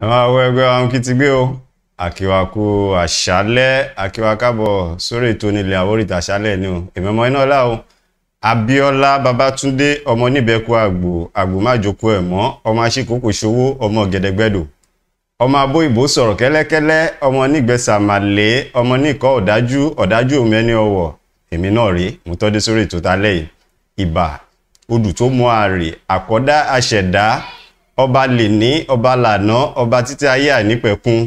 Ẹ máa wọ ẹgbẹ́ wa kí ti gbé o. Àkíwá kú àṣálẹ́, àkíwá káàbọ̀ sórí ètò nílẹ̀ Àwórì tàṣálẹ̀ ni o. Èmi ọmọ iná ọlá o. Abíọ́lá Babátúndé ọmọ níbẹ̀kú àgbò àgbò má jókòó ẹ̀ mọ́, ọmọ aṣíkòkò ṣòwò, ọmọ gẹ̀dẹ̀gbẹ̀dò. Ọmọ abó ìbò sọ̀rọ̀ kẹ́lẹ́kẹ́lẹ́, ọmọ nígbẹ̀sà màlẹ́, ọmọ níkọ́ ọ̀dájú, ọ̀dájú òmẹ́ni ọwọ̀. Èmi náà rèé, mo tọ́dé sórí ètò tálẹ́ yìí. Ìbà, odù tó mọ àrè, àkọ́dá aṣẹ̀dá, ọba lèní, ọba làná, ọba títí ayé àìnípẹ̀kun.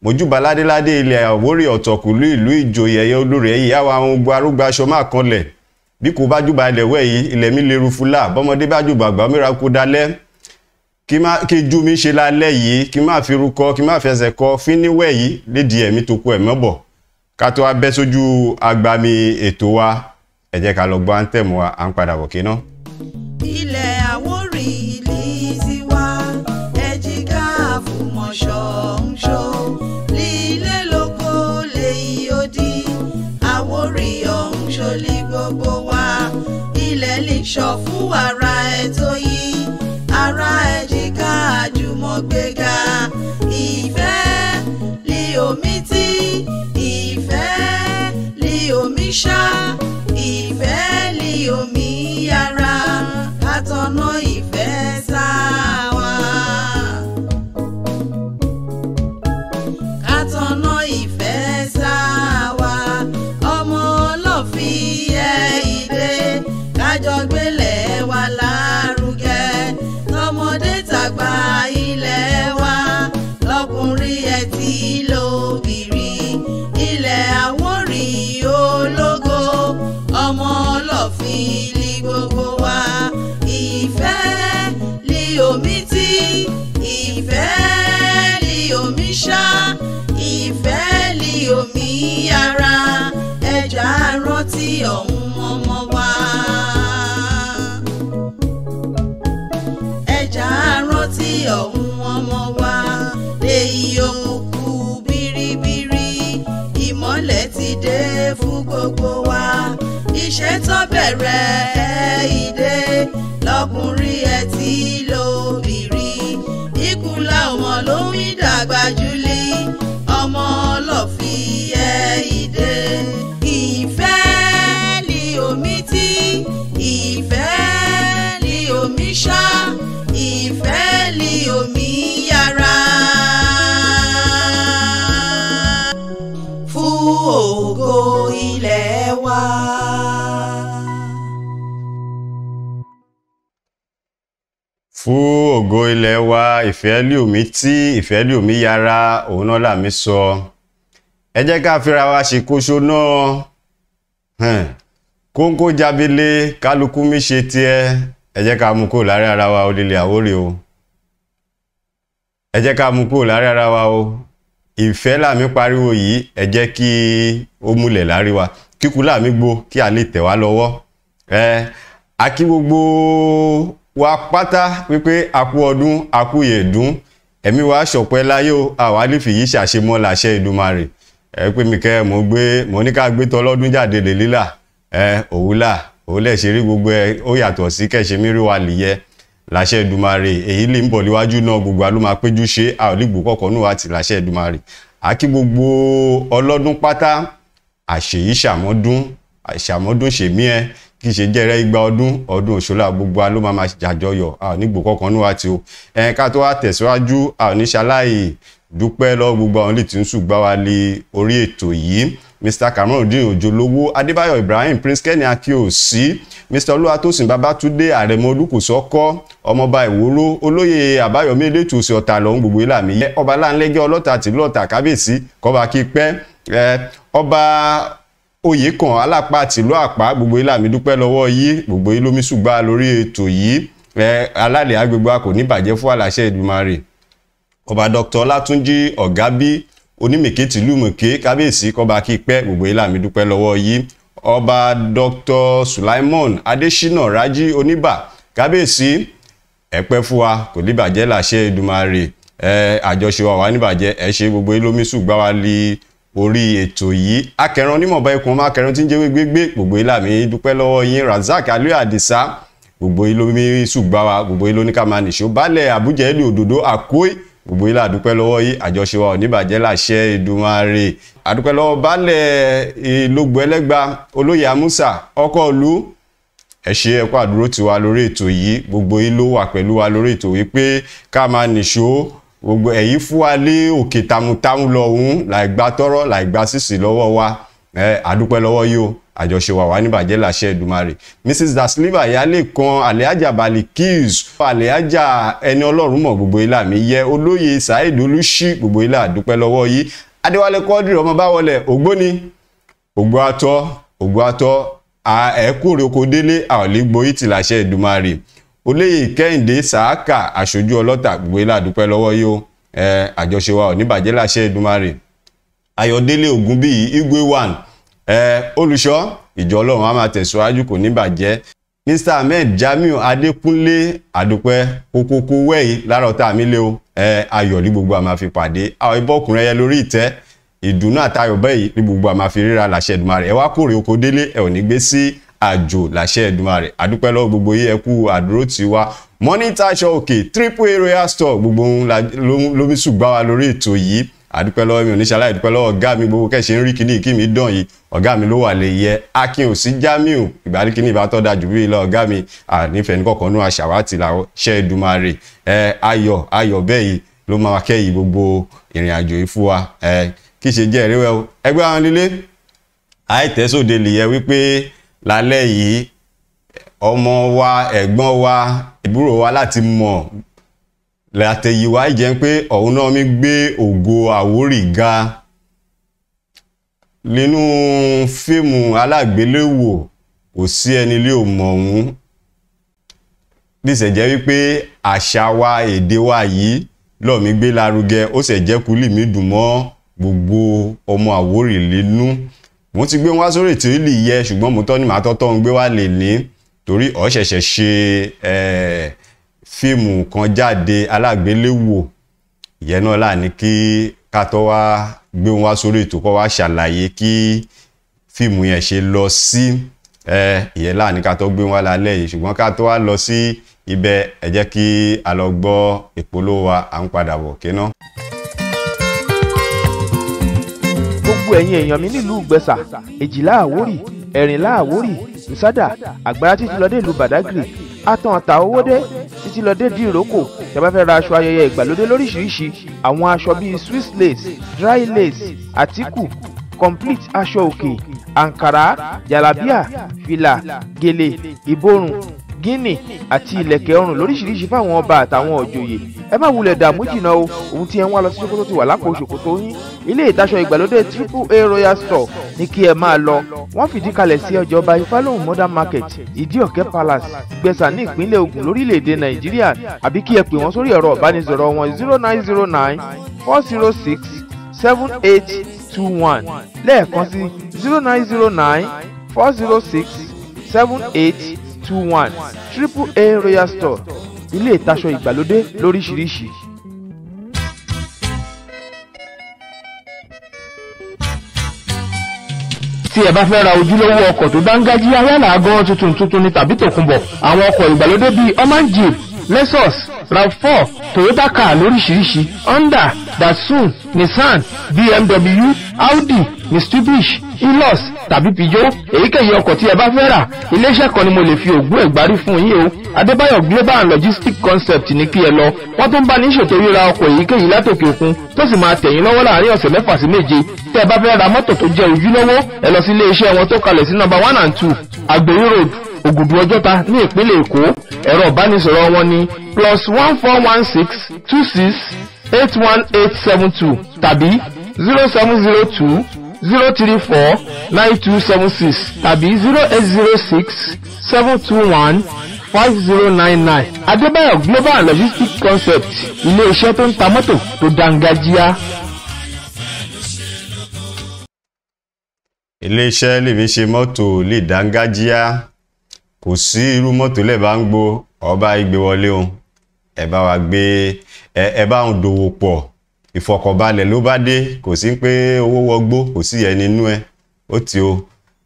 Mojúbà ládéládé ilẹ̀ Àwórì ọ̀tọ̀kùlú ìlú ìjòyè ẹ̀yẹ olórí ẹ̀yìn yá wa àwọn ogun arúgbó aṣọ máa kanlẹ̀. Bí kò bá júbà ilẹ̀ wẹ̀ yìí, ilẹ̀ mi lè ru fúlà, bọ́mọdé bá júbà àgbà mìíràn kó dalẹ̀. Kí ju mi ṣe lálẹ́ yìí, kí má fi rúkọ, kí má fẹsẹ̀ kọ, fíníwẹ̀ yìí lédi ẹ̀mí tó kú ẹ̀mọ́ bọ̀. Ká tó wá bẹ́ sójú agbami ètò wa, ẹ jẹ́ ká lọ gbọ́ anthem wa, à ń padà bọ̀ kí ná. Ilẹ̀ Àwórì ìlí tiwa, ẹ̀jìká àfùmọ̀ṣọ́ ń ṣó. Lílé lóko lèyí ó di, Àwórì ọ̀hún ṣolí gbogbo wa. Ilẹ̀ lè ṣọ̀ fún ara ẹ̀ tó yí, ara ẹ̀jìká àjùmọ̀gbéga. Ìfẹ́ lí omi tí, ìfẹ́ lí omi ṣá, ìfẹ́ lí omi yára, kátọ́nà ìfẹ́ sáà wá. Kátọ́nà ìfẹ́ sáà wá, ọmọ ọlọ́fin ẹ̀ ìdè, kájọ gbélé wa lárugẹ, tọmọdé tàgbà ilẹ̀ wa, lọkùnrin ẹ̀ tí lóbìnrin, ilẹ̀ Àwórì ológo, ọmọ ọlọ́fin lí gbogbo wa. Ìfẹ́ lí omi tí, ìfẹ́ lí omi ṣá, ìfẹ́ lí omi yára, ẹja rántí ọ̀hún ọmọ wa. Ẹja rántí ọ̀hún ọmọ wa, lèyí òkùnkùn biribiri, ìmọ́lẹ̀ ti dé fún gbogbo wa. Iṣẹ́ tó bẹ̀rẹ̀ ìdè, lọkùnrin ẹ̀ tí lóbìnrin, ikú làwọn ló ń dàgbà jùlí, ọmọ ọlọ́fin ẹ̀ ìdè. Ìfẹ́ lí omi tí, ìfẹ́ lí omi ṣá, ìfẹ́ lí omi yára. Fún ògo ilẹ̀ wa. Fún ògo ilẹ̀ wa, ìfẹ́ lí omi tí, ìfẹ́ lí omi yára, òun náà là mí sọ. Ẹ jẹ́ ká fira wa ṣe kóṣó náà. Kóńkó jábélé, kálukú mi ṣe tiẹ̀. Ẹ jẹ́ ká mú kó láàárín ara wa onílẹ̀ Àwórì o. Ẹ jẹ́ ká mú kó láàárín ara wa o. Ìfẹ́ làmí pariwo yìí, ẹ jẹ́ kí ó múlẹ̀ láàrin wa. Kíkú làmí gbó kí a lè tẹ̀ wá lọ́wọ́. A kí gbogbo wa pátá wípé a kú ọdún, a kú ìyèdún, ẹ̀mí wa ṣọpẹ́ láyé o, àwa lè fìyí ṣàṣemọ́ làṣẹ Èdùmàrè. Ẹ pé mi kẹ́ mo gbé, mo ní ká gbé tọlọ́dún jáde lè lílà. Òwúlà, òwúlẹ̀ ṣe rí gbogbo ẹ, ó yàtọ̀ sí kẹ̀ṣe mírí wa lìyẹ làṣẹ Èdùmàrè. Èyí lè ń bọ̀ níwájú náà, gbogbo wa ló máa péjú ṣe, a ò lè gbó kọ̀ọ̀kan nù àti làṣẹ Èdùmàrè. A kí gbogbo ọlọ́dún pátá, àṣèyí ṣàmọ́dún, àṣàmọ́dún ṣèmí ẹ, kì í ṣe jẹ́rẹ́ igba ọdún, ọdún òṣòlá gbogbo wa ló máa jàjọyọ̀, a ò ní gbó kọ̀ọ̀kan nù àti o. Ká tó wá tẹ̀síwájú, a ò ní ṣaláì dúpẹ́ lọ́wọ́ gbogbo àwọn tí ń ṣùgbà wa lé orí ètò yìí. Mr. Kamorudeen Òjòlówó, Adébáyọ̀ Ibrahim, Prince Kenny Akíòsí, Mr. Olúwatósìn Babátúndé, Àrẹ̀mọ Olúkòsọ́kọ́, Ọmọọba Ìwòró, Olóyè Àbáyọ̀mí Elétùsí Ọ̀tà lọ́hún gbogbo ìlàmì yẹ, Ọba Láńlẹ́gẹ́ Ọlọ́ta tìlú Ọ̀tà Kábíyèsí, Kọ́ba Kípẹ́, Ọba Oyèkàn Alápá tìlú Àpá, gbogbo ìlàmì dúpẹ́ lọ́wọ́ yìí, gbogbo ìlómi ṣùgbà lórí ètò yìí. Alálẹ̀ agbègbè wa kò ní bàjẹ́ fún àlàṣẹ Èdùmàrè. Ọba Dr. Ọlátúnjí Ọ̀gábí, Onímèké tìlú Mèké, Kábíyèsí, Kọ́ba Kípẹ́, gbogbo ìlàmì dúpẹ́ lọ́wọ́ yìí. Ọba Dr. Sulaimon Adésínà Rájí Oníbà, Kábíyèsí, ẹ pẹ́ fún wa, kò ní bàjẹ́ làṣẹ Èdùmàrè. Àjọṣe wa wà ní bàjẹ́, ẹ ṣe gbogbo ìlómi ṣùgbà wa lé orí ètò yìí. Akẹran onímọ̀ọ́bá ikùn ọmọ akẹran tí ń jẹ́wé gbégbé, gbogbo ìlàmì dúpẹ́ lọ́wọ́ yín. Razak Aliyu Adisa, gbogbo ìlómi ṣùgbà wa, gbogbo ìlóní ká máa nìṣó. Baálẹ̀ Àbújá ìlú Òdòdó Àkóì, Gbogbo ilé àdúpẹ́ lọ́wọ́ yìí, àjọṣe wa ò ní bàjẹ́ láṣẹ Èdùmàrè. Àdúpẹ́ lọ́wọ́ baálẹ̀ Ìlógbò Ẹlẹ́gba, olóyè Amúsà, ọkọ ìlú. Ẹ ṣé, ẹ kú àdúró tiwa lórí ètò yìí. Gbogbo yín ló wà pẹ̀lú wa lórí ètò yìí pé ká máa nìṣó. Gbogbo ẹ̀yin fún wa lé òkè tamutamu lọ́hùn, láì gba tọ́rọ́, láì gba sísì lọ́wọ́ wa. Àdúpẹ́ lọ́wọ́ yìí o, àjọṣe wa wà ní bàjẹ́ láṣẹ Èdùmàrè. Mrs. Dasliva Ìyálé kan, Alhaja Balikis, Alhaja ẹni Ọlọ́run mọ̀, gbogbo ilé àmì yẹ, olóyè Saheed Olúṣí, gbogbo ilé àdúpẹ́ lọ́wọ́ yìí. Adéwálé Quadri ọmọ Báwọlẹ̀, ògbóni, ògbó atọ́, ògbó atọ́, ẹ̀kúrẹ́ oko délé, àọ̀lẹ́gbóyè ti láṣẹ Èdùmàrè. Olóyè Kẹ́hìndé Sàákà, aṣojú ọlọ́tà, gbogbo ilé àdúpẹ́ lọ́wọ́ yìí o. Àjọṣe wa ò ní bàjẹ́ láṣẹ Èdùmàrè. Ayọ̀délé Ògúnbíyì, Igwe 1, olùṣọ́ ìjọ Ọlọ́run á máa tẹ̀síwájú, kò ní bàjẹ́. Mr. Ahmed Jamiu Adékúnlé, àdúpẹ́ kókókó wẹ̀yí lára ọ̀tá mi lé o. Ayọ̀ ní gbogbo a máa fi pàdé. Àwọn ibọ̀kùnrin ẹyẹ lórí ìtẹ́, ìdùnnú àtayọ̀ bẹ́ẹ̀ ní gbogbo a máa fi ríra láṣẹ Èdùmàrè. Ẹ wá kórè oko délé, ẹ ò ní gbé sí àjò láṣẹ Èdùmàrè. Àdúpẹ́ lọ́wọ́ gbogbo yìí, ẹ kú àdúró tiwa. Mọ́nítà aṣọ òkè, Triple A Royal Store, gbogbo ohun ló fi ṣùgbà wa lórí ètò yìí. Àdúpẹ́ lọ́wọ́ mi, oníṣàlàyé àdúpẹ́ lọ́wọ́ ọ̀gá mi, gbogbo kẹ́sẹ̀ ń rí kíní kí mi dàn yìí, ọ̀gá mi ló wà lè yẹ. Akin Òsì Jamiu, ìgbàlí kíní ìbá tọ́ da jù bí lọ ọ̀gá mi, ànífẹ̀ẹ́ ní kọ̀ọ̀kan nú àṣàwátì làṣẹ Èdùmàrè. Ayọ̀ ayọ̀ bẹ́ẹ̀ yìí ló máa kẹ́yìí gbogbo ìrìn àjò yìí fún wa. Kí ṣe jẹ́ ìrẹ́wẹ́ o, ẹgbẹ́ àwọn lílé àìtẹ́sóde lè yẹ wípé lálẹ́ yìí ọmọ wa, ẹ̀gbọ́n wa, ìbúrò wa láti mọ̀ látẹ̀yìnwá jẹ́ pé ọ̀hún náà mi gbé ògo Àwórì ga nínú fíìmù alágbéléwò, kò sí ẹni lé ò mọ̀ ọ̀hún. Bí ṣe jẹ́ wípé àṣà wa, èdè wa yìí lọ́ọ̀mí gbé lárugẹ, ó sì jẹ́ kúlì mí dùn mọ́ gbogbo ọmọ Àwórì nínú. Mo ti gbé wá sórí ètò ìlì yẹ, ṣùgbọ́n mo tọ́ ni màá tọ́tọ́ ń gbé wá lè ní torí ó ṣẹ̀ṣẹ̀ ṣe fíìmù kan jáde alágbéléwò ìyẹn náà là ní kí ká tó wá gbé wá sórí ètò kó wá ṣàlàyé kí fíìmù yẹn ṣe lọ sí. Ìyẹn là ní ká tó gbé wá lálẹ́ yìí, ṣùgbọ́n ká tó wá lọ sí ibẹ̀ ẹ jẹ́ kí a lọ gbọ́ ìpolówó wa, à ń padà bọ̀ kíná. Gbogbo ẹ̀yin èèyàn mi nílùú Ìgbẹ́sà, Èjìlá Àwórì, Ẹ̀rìnlá Àwórì, Ìsádà, Àgbàrá títí lọ dé ìlú Bàdágìrì, Àtàn àtà Owódé títí lọ dé Dìrókò. Tẹ́ bá fẹ́ ra aṣọ ayẹyẹ ìgbàlódé lóríṣiríṣi, àwọn aṣọ bíi Swiss lace, dry lace, àtíkù, complete aṣọ òkè, àǹkàrá, jàlábíà, fìlà, gèlè, ìborùn, gíní àti ìlẹ̀kẹ̀ ọrùn lóríṣiríṣi fáwọn ọba àtàwọn òjòyè. Ẹ má wulẹ̀ dààmú jìnnà o, ohun tí ẹ ń wá lọ sí Ṣòkòtò ti wà lápò ṣòkòtò yín. Ilé ìtaṣọ ìgbàlódé Triple A Royal Store ní kí ẹ máa lọ. Wọ́n fìdí kalẹ̀ sí ọjọ́ba Ifálóhùn Modern Market, Ìdí-Ọ̀kẹ́ Palace, Ìgbẹ́sà ní ìpínlẹ̀ Ògùn lórílẹ̀‐èdè Nàìjíríà, àbí kí ẹ pè wọ́n sórí ẹ̀rọ ìbánisọ̀rọ̀ wọn 0909 406 7821, lẹ́ẹ̀kan sí 0909 406 7821. Triple A Royal Store, ilé ìtaṣọ ìgbàlódé lóríṣiríṣi. Tí ẹ bá fẹ́ ra ojúlówó ọkọ̀ tó dángájíá, yálà gan tuntun tuntun ni tàbí tòkunbọ̀, àwọn ọkọ̀ ìgbàlódé bíi Oman Jeep, Lexus, RAV4, Toyota car lóríṣiríṣi, Honda, Datsun, Nissan, BMW, Audi, Mitsubishi, Hilux tàbí Peugeot, èyíkéyìí ọkọ̀ tí ẹ bá fẹ́ rà, iléeṣẹ́ kan ni mo lè fi ògùn ẹ̀gbárí fún yín o. Adébáyọ̀ Global and Logistics Concept ní kí ẹ lọ. Wọ́n tún bá ní ṣètò ríra ọkọ̀ èyíkéyìí látòkè òkun tó sì máa tẹ̀yìn lọ́wọ́ láàrin ọ̀sẹ̀ 6 sí 7. Tẹ́ ẹ bá fẹ́ ra mọ́tò tó jẹ́ ojúlówó, ẹ lọ sí iléeṣẹ́ wọn tó kalẹ̀ sí nọ́mbà 1 and 2 Àgbèrú Road, Ògùdù Ọjọ́ta ní ìpínlẹ̀ Èkó. Ẹ̀rọ ìbánisọ̀rọ̀ wọn ni +1416 26 81872 tàbí 0702 034 9276 tàbí 0806 721 5099. Adébáyọ̀ Global Logistics Concept, ilé-iṣẹ́ tó ń ta mọ́tò tó dángájíá. Ilé-iṣẹ́ lè fi ṣe mọ́tò lè dángájíá, kò sí irú mọ́tò lè bá ń gbó ọba ìgbé wọlé o. Ẹ bá wa gbé ẹ bá ń dòwò pọ̀, ìfọ̀kànbalẹ̀ ló bá dé, kò sí pé owó wọgbó, kò sí ẹni inú ẹ ó ti o.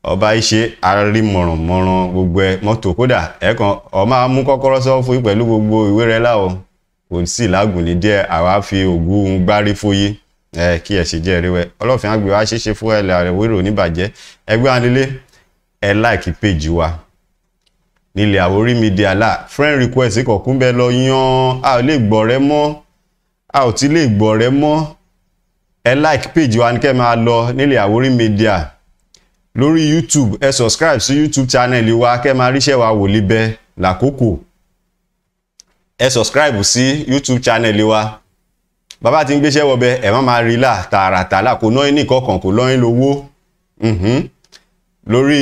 Ọba ìṣe arí mọ̀rànmọ́ràn gbogbo ẹ mọ́tò, kódà ẹ kàn ọ máa mú kọ́kọ́rọ́ sọ́wọ́ fún yín pẹ̀lú gbogbo ìwé rẹ láwọ̀, Kò sì lágùn ní díẹ̀, àwa fi ògùn gbárí fóyé kí ẹ ṣe jẹ́ ríwẹ́. Ọlọ́fin àgbẹ̀ wa ṣeéṣe fún ẹlẹ́ àrẹ̀wérò oníbàjẹ́. Ẹgbẹ́ anílé, ẹ láìkí péjì wa nílẹ̀ Àwórì Media là, friend request kọ̀ọ̀kún bẹ́ẹ̀ lọ yan. A ò lè gbọ́ rẹ mọ́, a ò tí lè gbọ́ rẹ mọ́. Ẹ like page wa ní kẹ́ máa lọ nílẹ̀ Àwórì Media lórí YouTube. Ẹ subscribe sí YouTube channel wa kẹ́ máa ríṣẹ́ wa wò líbẹ̀ lákòókò. Ẹ subscribe sí YouTube channel wa, bàbá tí ń gbéṣẹ́ wọbẹ̀, ẹ má máa rí là tààràtà là, kò ná ní kọ̀ọ̀kan, kò lọ́yìn lówó. Lórí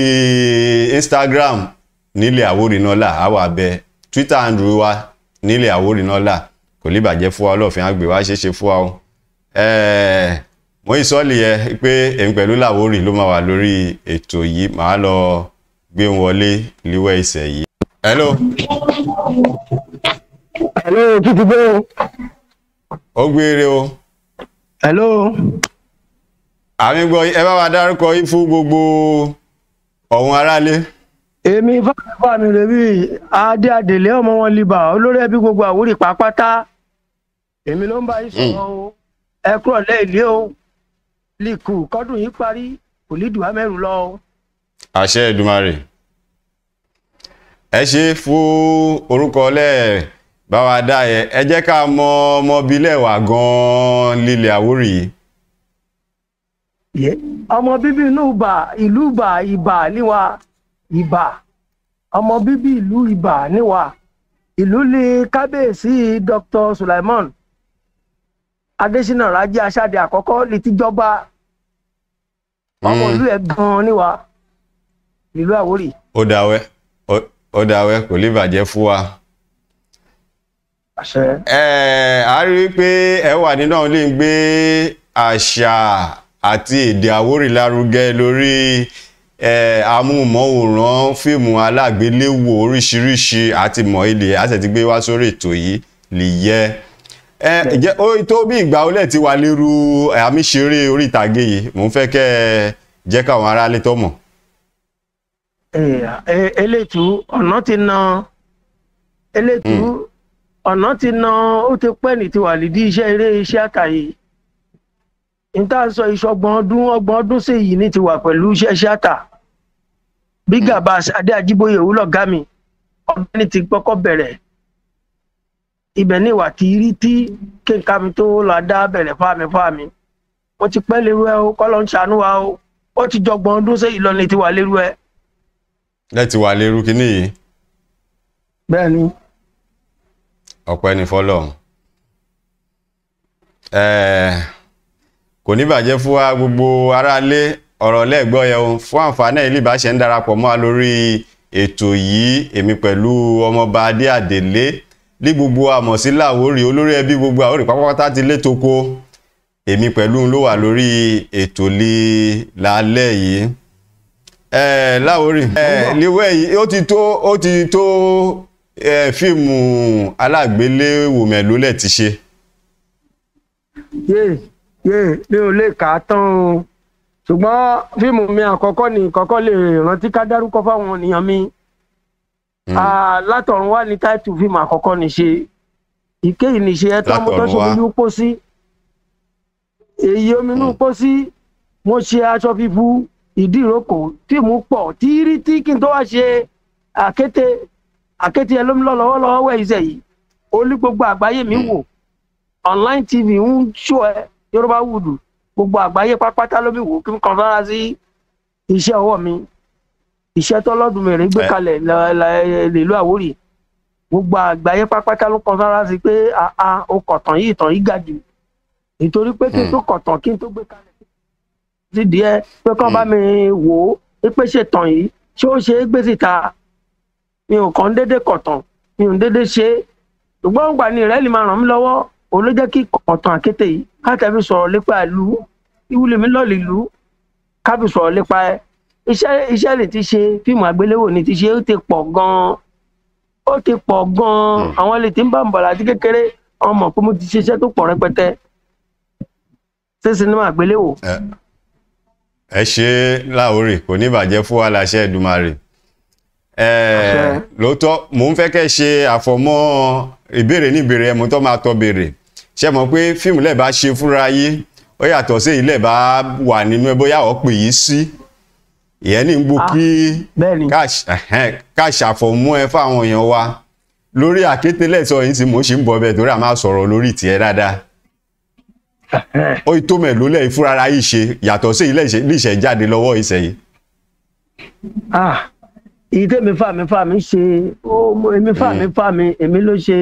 Instagram nílẹ̀ Àwórì náà là á wà bẹ, Twitter handle wa nílẹ̀ Àwórì náà là. Kò lè bàjẹ́ fún wa, Ọlọ́fin àgbè wa ṣeéṣe fún wa o. Mo yìí sọ́ọ̀lì yẹ pé èmi pẹ̀lú Láwórì ló máa wà lórí ètò yìí, màá lọ gbé wọn wọlé líwẹ̀ ìṣẹ̀ yìí. Hello. Hello, títí bó. Ó gbére o. Hello. Àmì gbọ́, ẹ bá wa dárúkọ yín fún gbogbo ọ̀hún aráalé. Èmi fáwọn mi rè bí Adé Adèlé ọmọ wọn libà, olórí ẹbí gbogbo Àwórì pàápàá. Èmi ló ń bá yín sọ̀rọ̀ o. Ẹ kúrò lẹ́ẹ̀lé o. Líkù kọ́dún yìí parí, kò ní dùn amẹ́rù lọ o. Àṣẹ Èdùmàrè. Ẹ ṣe fún orúkọ lẹ́ẹ̀ bá wa dá yẹ. Ẹ jẹ́ ká mọ ọmọbílẹ̀ wa gan-an lílẹ̀ Àwórì yìí. Ọmọ bíbí inú Ìbà, ìlú Ìbà, Ìbà níwà, Ìbà. Ọmọ bíbí ìlú Ìbà níwà. Ìlú lè kábíyèsí Dr. Sulaiman Adésínà Rájí Aṣáde àkọ́kọ́ lè ti jọba. Ọmọ ìlú ẹ̀ gan-an níwà, ìlú Àwórì. Ó dáwẹ́, ó dáwẹ́, kò lè bàjẹ́ fún wa. Àṣẹ. A rí i pé ẹ wà nínú àwọn ilé ń gbé àṣà àti èdè Àwórì lárugẹ lórí amóhùnmáwòrán, fíìmù alágbéléwò oríṣiríṣi àti mọ̀ ilé àti ti gbé wá sórí ètò yìí lè yẹ. Ẹ ó tó bí ìgbà olè ti wà lérú àmì ṣeré orí ìtàgé yìí, mò ń fẹ́ kẹ́ ẹ jẹ́ káwọn aráalé tó mọ̀. Elétú ọ̀nà ti na, elétú ọ̀nà ti na, ó ti pẹ́ ní ti wà lídìí iṣẹ́ eré iṣẹ́ àtàyè. Níta sọ ìṣọgbọ̀n ọdún, ọgbọ̀n ọdún sí yìí ní ti wà pẹ̀lú iṣẹ́ ṣáàtà. Bí Gàba Adé Ajíbóyè òwúlọ̀ gá mi, ọ̀gbẹ́ni ti kọ́kọ́ bẹ̀rẹ̀. Ibẹ̀ ní ìwà tí rí tí kéńkà mi tó lọ dá bẹ̀rẹ̀ fáàmì fáàmì. Mo ti pẹ́ lérú ẹ o, kọ́ ló ń ṣàánú wa o. Ó ti jọgbọ̀n ọdún sí yìí lọ ní ti wà lérú ẹ. Lẹ́ ti wà lérú kínní yìí. Bẹ́ẹ̀ni. Ọpẹ́ ni fọ́lọ́run. Kò ní bàjẹ́ fún wa gbogbo aráalé, ọ̀rọ̀ lẹ́gbọ́ yẹn o. Fún àǹfààní ilé ìbáṣẹ ń darapọ̀ mọ́ wa lórí ètò yìí, èmi pẹ̀lú ọmọọba Adé Adèlé ní gbogbo àmọ̀ sí Láwórì, olórí ẹbí gbogbo Àwórì pátápátá ti lé toko. Èmi pẹ̀lú ló wà lórí ètò lè lálẹ́ yìí. Láwórì, léwẹ́ yìí ó ti tó fíìmù alágbéléwò mẹ́lòó lẹ̀ ti ṣe. Yé mi ò lè kà á tán o, ṣùgbọ́n fíìmù mi àkọ́kọ́ ní kọ́kọ́ lè rántí ká dárúkọ fáwọn ènìyàn mi. Látọ̀run wá ní táìtù fíìmù àkọ́kọ́ ní ṣe ìkéyìí ní ṣe ẹ tọ́ mo tọ́ ṣe omi pósí, èyí omi inú pósí, mo ṣe aṣọ fífú, ìdí ìrókò, fíìmù pọ̀ tíírí tí kí n tó wá ṣe àkété àkété ẹ lómi lọ́wọ́lọ́wọ́ wẹ̀ iṣẹ́ yìí ó ní gbogbo àgbáyé mi wò online tv ń ṣó ẹ Yorùbá wùdù gbogbo àgbáyé pápátá ló mi wò kí n kàn fara sí iṣẹ́ ọwọ́ mi, iṣẹ́ tọ́lọ́dúnmẹ̀rẹ̀ gbé kalẹ̀ nílùú Àwórì, gbogbo àgbáyé pápátá ló kàn fara sí pé àá o kọ̀tàn yìí ìtàn yìí ga jù, nítorí pé kí n tó kọ̀tàn kí n tó gbé kalẹ̀ sí díẹ̀ pé kán bá mi wò ó pé ṣe tàn yìí ṣé ó ṣe é gbé síta, mi ò kàn ń dédé kọ̀tàn, mi ò ń dédé ṣe é, ṣùgbọ́n òǹgbà ni ìrẹ́lì máa ràn mí lọ́wọ́, òun ló jẹ́ kí kọ̀tàn àkété yìí ká tẹ̀ fi sọ̀rọ̀ lépa ìlú ìwúlẹ̀ mi lọ́ọ̀lì ìlú ká fi sọ̀rọ̀ lépa ẹ. Iṣẹ́ lè ti ṣe fíìmù àgbéléwò ni ti ṣe, ó ti pọ̀ gan-an, ó ti pọ̀ gan-an, àwọn lè ti ń bá ń bọ̀ láti kékeré, wọn mọ̀ pé mo ti ṣe iṣẹ́ tó pọ̀ rẹpẹtẹ sí sinimá àgbéléwò. Ẹ ṣe Láwórì, kò ní bàjẹ́ fún wa láṣẹ Èdùmàrè. Lóòótọ́ mò ń fẹ́ kẹ́ ṣe àfọ̀mọ́ Ìbéèrè ní ìbéèrè ẹmu tó máa tọ́ béèrè. Ṣé mọ̀ pé fíìmù lẹ́ẹ̀ bá ṣe fúnra yé, ó yàtọ̀ sí ilẹ̀ bá wà nínú ẹ bóyá ọ̀ pè yí sí. Ìyẹn ní gbó kí ká ṣàfọ̀mọ́ ẹ fáwọn èèyàn wa. Lórí àkété lẹ́sọ̀ yìí tí mo ṣì ń bọ̀ bẹ́ẹ̀ torí a máa sọ̀rọ̀ lórí tiẹ̀ dáadáa. Ó tó mẹ́lòó lẹ́yìn fúnra yìí ṣe yàtọ̀ sí ilé ìṣẹ̀ jáde lọ́wọ́ ìṣẹ̀ yìí. Èyí tèmi fà mí fà mí ṣe èmi fà mí fà mí èmi ló ṣe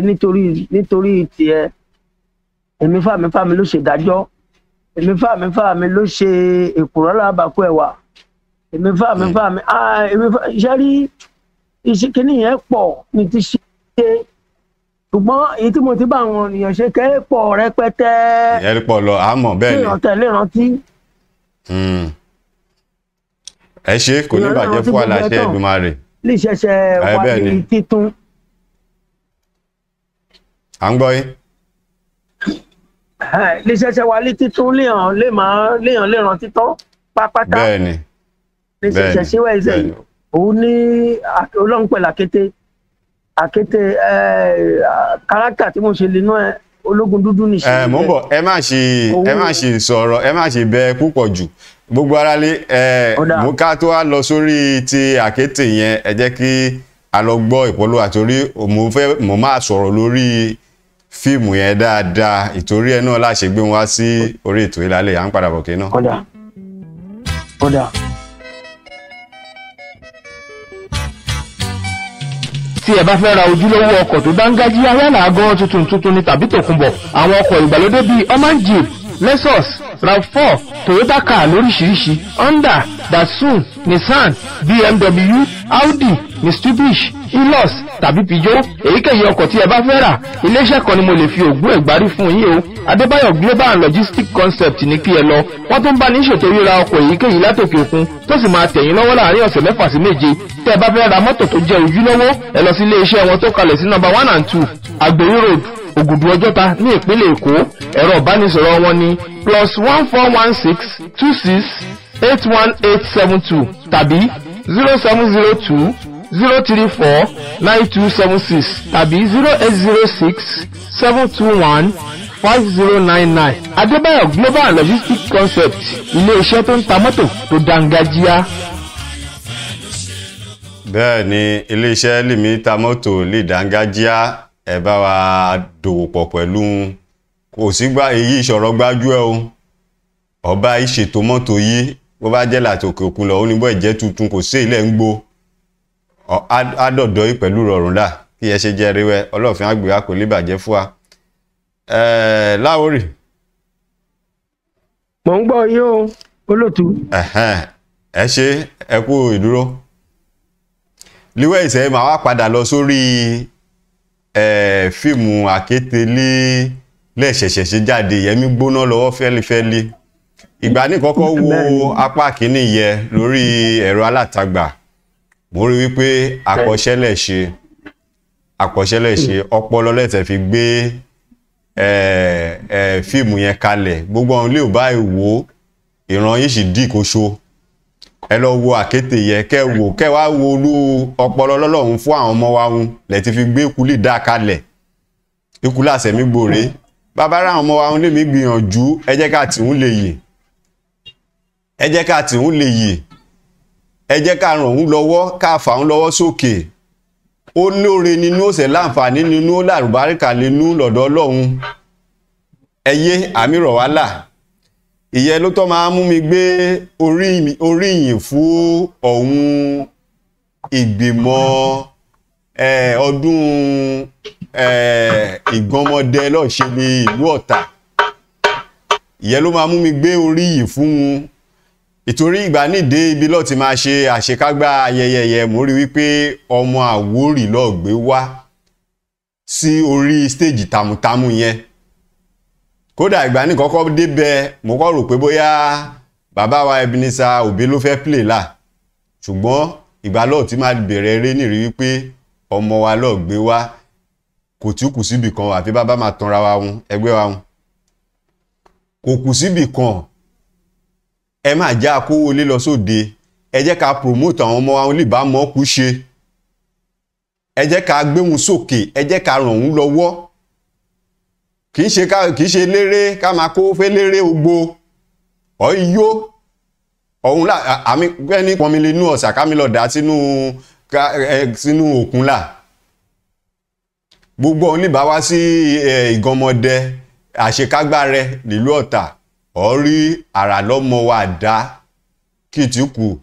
nítorí tiẹ̀, èmi fà mí fà mí ló ṣe ìdájọ́, èmi fà mí fà mí ló ṣe èkùrọ́ lábàkú ẹ̀wà, èmi fà mí fà mí èmi fà ṣe rí ìṣìkíní yẹn pọ̀ ní ti ṣe, ṣùgbọ́n èyí tí mo ti bá àwọn ènìyàn ṣe kẹ́ pọ̀ rẹpẹtẹ. Ìyẹn pọ̀ lọ àmọ́ bẹ́ẹ̀ ni. Kéèyàn tẹ̀lé rántí. Ẹ ṣe kò ní bàjẹ́ fún aláṣẹ Èdùmàrè. Lè ṣẹ̀ṣẹ̀ wà ní títún. À ń gbọ́ yín. Lè ṣẹ̀ṣẹ̀ wà ní títún léèyàn lè máa léèyàn lè rántí tán pápátá. Bẹ́ẹ̀ni. Lè ṣẹ̀ṣẹ̀ ṣíwẹ́ ìṣẹ̀ yìí. Òun ní Ọlọ́run pẹ̀lú àkété. Àkété kárátà tí mo ṣe nínú ẹ ológun dúdú ní ṣe. Mo ń bọ̀, ẹ má ṣe sọ̀rọ̀, ẹ má ṣe bẹ púpọ̀ jù. Gbogbo ara lé mo ká tó wá lọ sórí ti àkété yẹn, ẹ jẹ́ kí a lọ gbọ́ ìpolówó àtòrí mo máa sọ̀rọ̀ lórí fíìmù yẹn dáadáa, ìtorí ẹ náà láṣẹ gbé wọn wá sí orí ètò ìlàlẹ̀ à ń padà bọ̀ kí náà. Ọ̀dà ọ̀dà. Tí ẹ bá fẹ́ ra ojúlówó ọkọ̀ tó dángájíá yálà gan tuntun tuntun ni tàbí tòkunbọ̀, àwọn ọkọ̀ ìgbàlódé bíi Orman Jeep, Lexus, RAV4, Toyota car lóríṣiríṣi, Honda, Datsun, Nissan, BMW, Audi, Mitsubishi, Hilux tàbí Peugeot. Èyíkéyìí ọkọ̀ tí ẹ bá fẹ́ rà, iléeṣẹ́ kan ni mo lè fi ògùn ẹ̀gbárí fún yín o. Adébáyọ̀ Global and Logistics Concept ní kí ẹ lọ. Wọ́n tún bá ní ṣètò ríra ọkọ̀ èyíkéyìí látòkè òkun tó sì máa tẹ̀yìn lọ́wọ́ láàrin ọ̀sẹ̀ 6 sí 7. Tẹ́ ẹ bá fẹ́ ra mọ́tò tó jẹ́ ojúlówó, ẹ lọ sí iléeṣẹ́ wọn tó kalẹ̀ sí nọ́mbà 1 and 2 Agboyin Road, Ògùdù Ọjọ́ta ní ìpínlẹ̀ Èkó. Ẹ̀rọ ìbánisọ̀rọ̀ wọn ni +1416 26 81872 tàbí 0702 034 9276 tàbí 0806 721 5099. Adébáyọ̀ Global Logistics Concept, ilé-iṣẹ́ tó ń ta mọ́tò tó dángájíá. Bẹ́ẹ̀ ni ilé-iṣẹ́ lèmi ta mọ́tò lè dángájíá, ẹ bá wa dòwò pọ̀ pẹ̀lú kò sígbà èyí ìṣòro gbájú ẹ o. Ọba ìṣètò mọ́tò yìí bó bá jẹ́ láti òkè òkun lọ, ó ní bọ́ ìjẹ́ tuntun kò sí ilẹ̀ ń gbó adọ̀dọ̀ yìí pẹ̀lú rọrùn là kí ẹ ṣe jẹ́ rewẹ́ Ọlọ́fin àgbè wa kò lè bàjẹ́ fún wa. Láwórì. Mò ń gbọ́ yín o, olóòtú. Ẹ ṣe ẹ kú ìdúró. Líwẹ̀ ìṣẹ́ máa wá padà lọ sórí fíìmù àkété lẹ́ẹ̀ṣẹ̀ṣẹ̀ ṣe jáde yẹmí gbóná lọ́wọ́ fẹ́lifẹ́li. Ìgbà ní kọ́kọ́ wo apá kìíní yẹ lórí ẹ̀rọ alátagbà, mo rí wípé àkọsẹ́lẹ̀ ṣe ọpọlọ lẹ́tẹ̀ fi gbé fíìmù yẹn kalẹ̀. Gbogbo àwọn ilé ò bá ìwò ìran yìí sì dì kóṣo. Ẹ lọ wo àkété yẹ kẹ wò kẹ wá wo olú ọpọlọ lọ́lọ́run fún àwọn ọmọ wa hun lẹ ti fi gbé ikú lè dá kalẹ̀. Ikú làṣẹmí gbòòrè bàbá ra àwọn ọmọ wa hun lèmi gbìyànjú, ẹ jẹ́ ká tì ń lè yè, ẹ jẹ́ ká tì ń lè yè, ẹ jẹ́ ká ràn òun lọ́wọ́, ká fà òun lọ́wọ́ sókè. Ó lóore nínú, ó ṣe láǹfààní nínú, ó làrúbáríkà nínú lọ́dọ̀ Ọlọ́run. Ẹ yé àmì rọ̀ wá là. Ìyẹn ló tọ́ máa mú mi gbé oríyìn fún ọ̀hún ìgbìmọ̀ ọdún ìgbọ́mọdé lọ́ọ̀ṣẹ́ ní ìlú Ọ̀tà. Ìyẹn ló máa mú mi gbé oríyìn fún un. Ìtorí ìgbà nídìí ibi lọ́ọ̀ ti máa ṣe àṣekágbá ayẹyẹ yẹn, mo rí wípé ọmọ Àwórì lọ́ọ̀ gbé wá sí orí stéèjì tàmùtàmù yẹn. Kódà ìgbà ní kọ́kọ́ débẹ̀ mo kọ́ rò pé bóyá bàbá wa Ebenezer Obey ló fẹ́ play là, ṣùgbọ́n ìgbà lọ́ọ̀ tí máa bẹ̀rẹ̀ eré nìrí wípé ọmọ wa lọ́ọ̀ gbé wá, kò tí kù síbì kan àfi bàbá máa tanra wa hun ẹgbẹ́ wa hun, kò kù síbì kan. Ẹ máa já kówó lé lọ sóde, ẹ jẹ́ ká promote àwọn ọmọ wa lè bá mọ́ kú ṣe, Ẹ jẹ́ ká gbé wọn sókè, ẹ jẹ́ ká ràn wọ́n lọ́wọ́. Kì í ṣe ká kì í ṣe léré ká máa kó fẹ́ léré ogbo ọ̀yọ́ ọ̀hún là àmì ẹni pọnmi lè nú ọ̀sà ká mi lọ dà sínú sínú òkun là. Gbogbo ọ̀hún lè bá wá sí Ìgànmọ́dẹ àṣekágbá rẹ nílùú Ọ̀tà ọ̀rí àrà lọ́mọ wa dá kí tí kù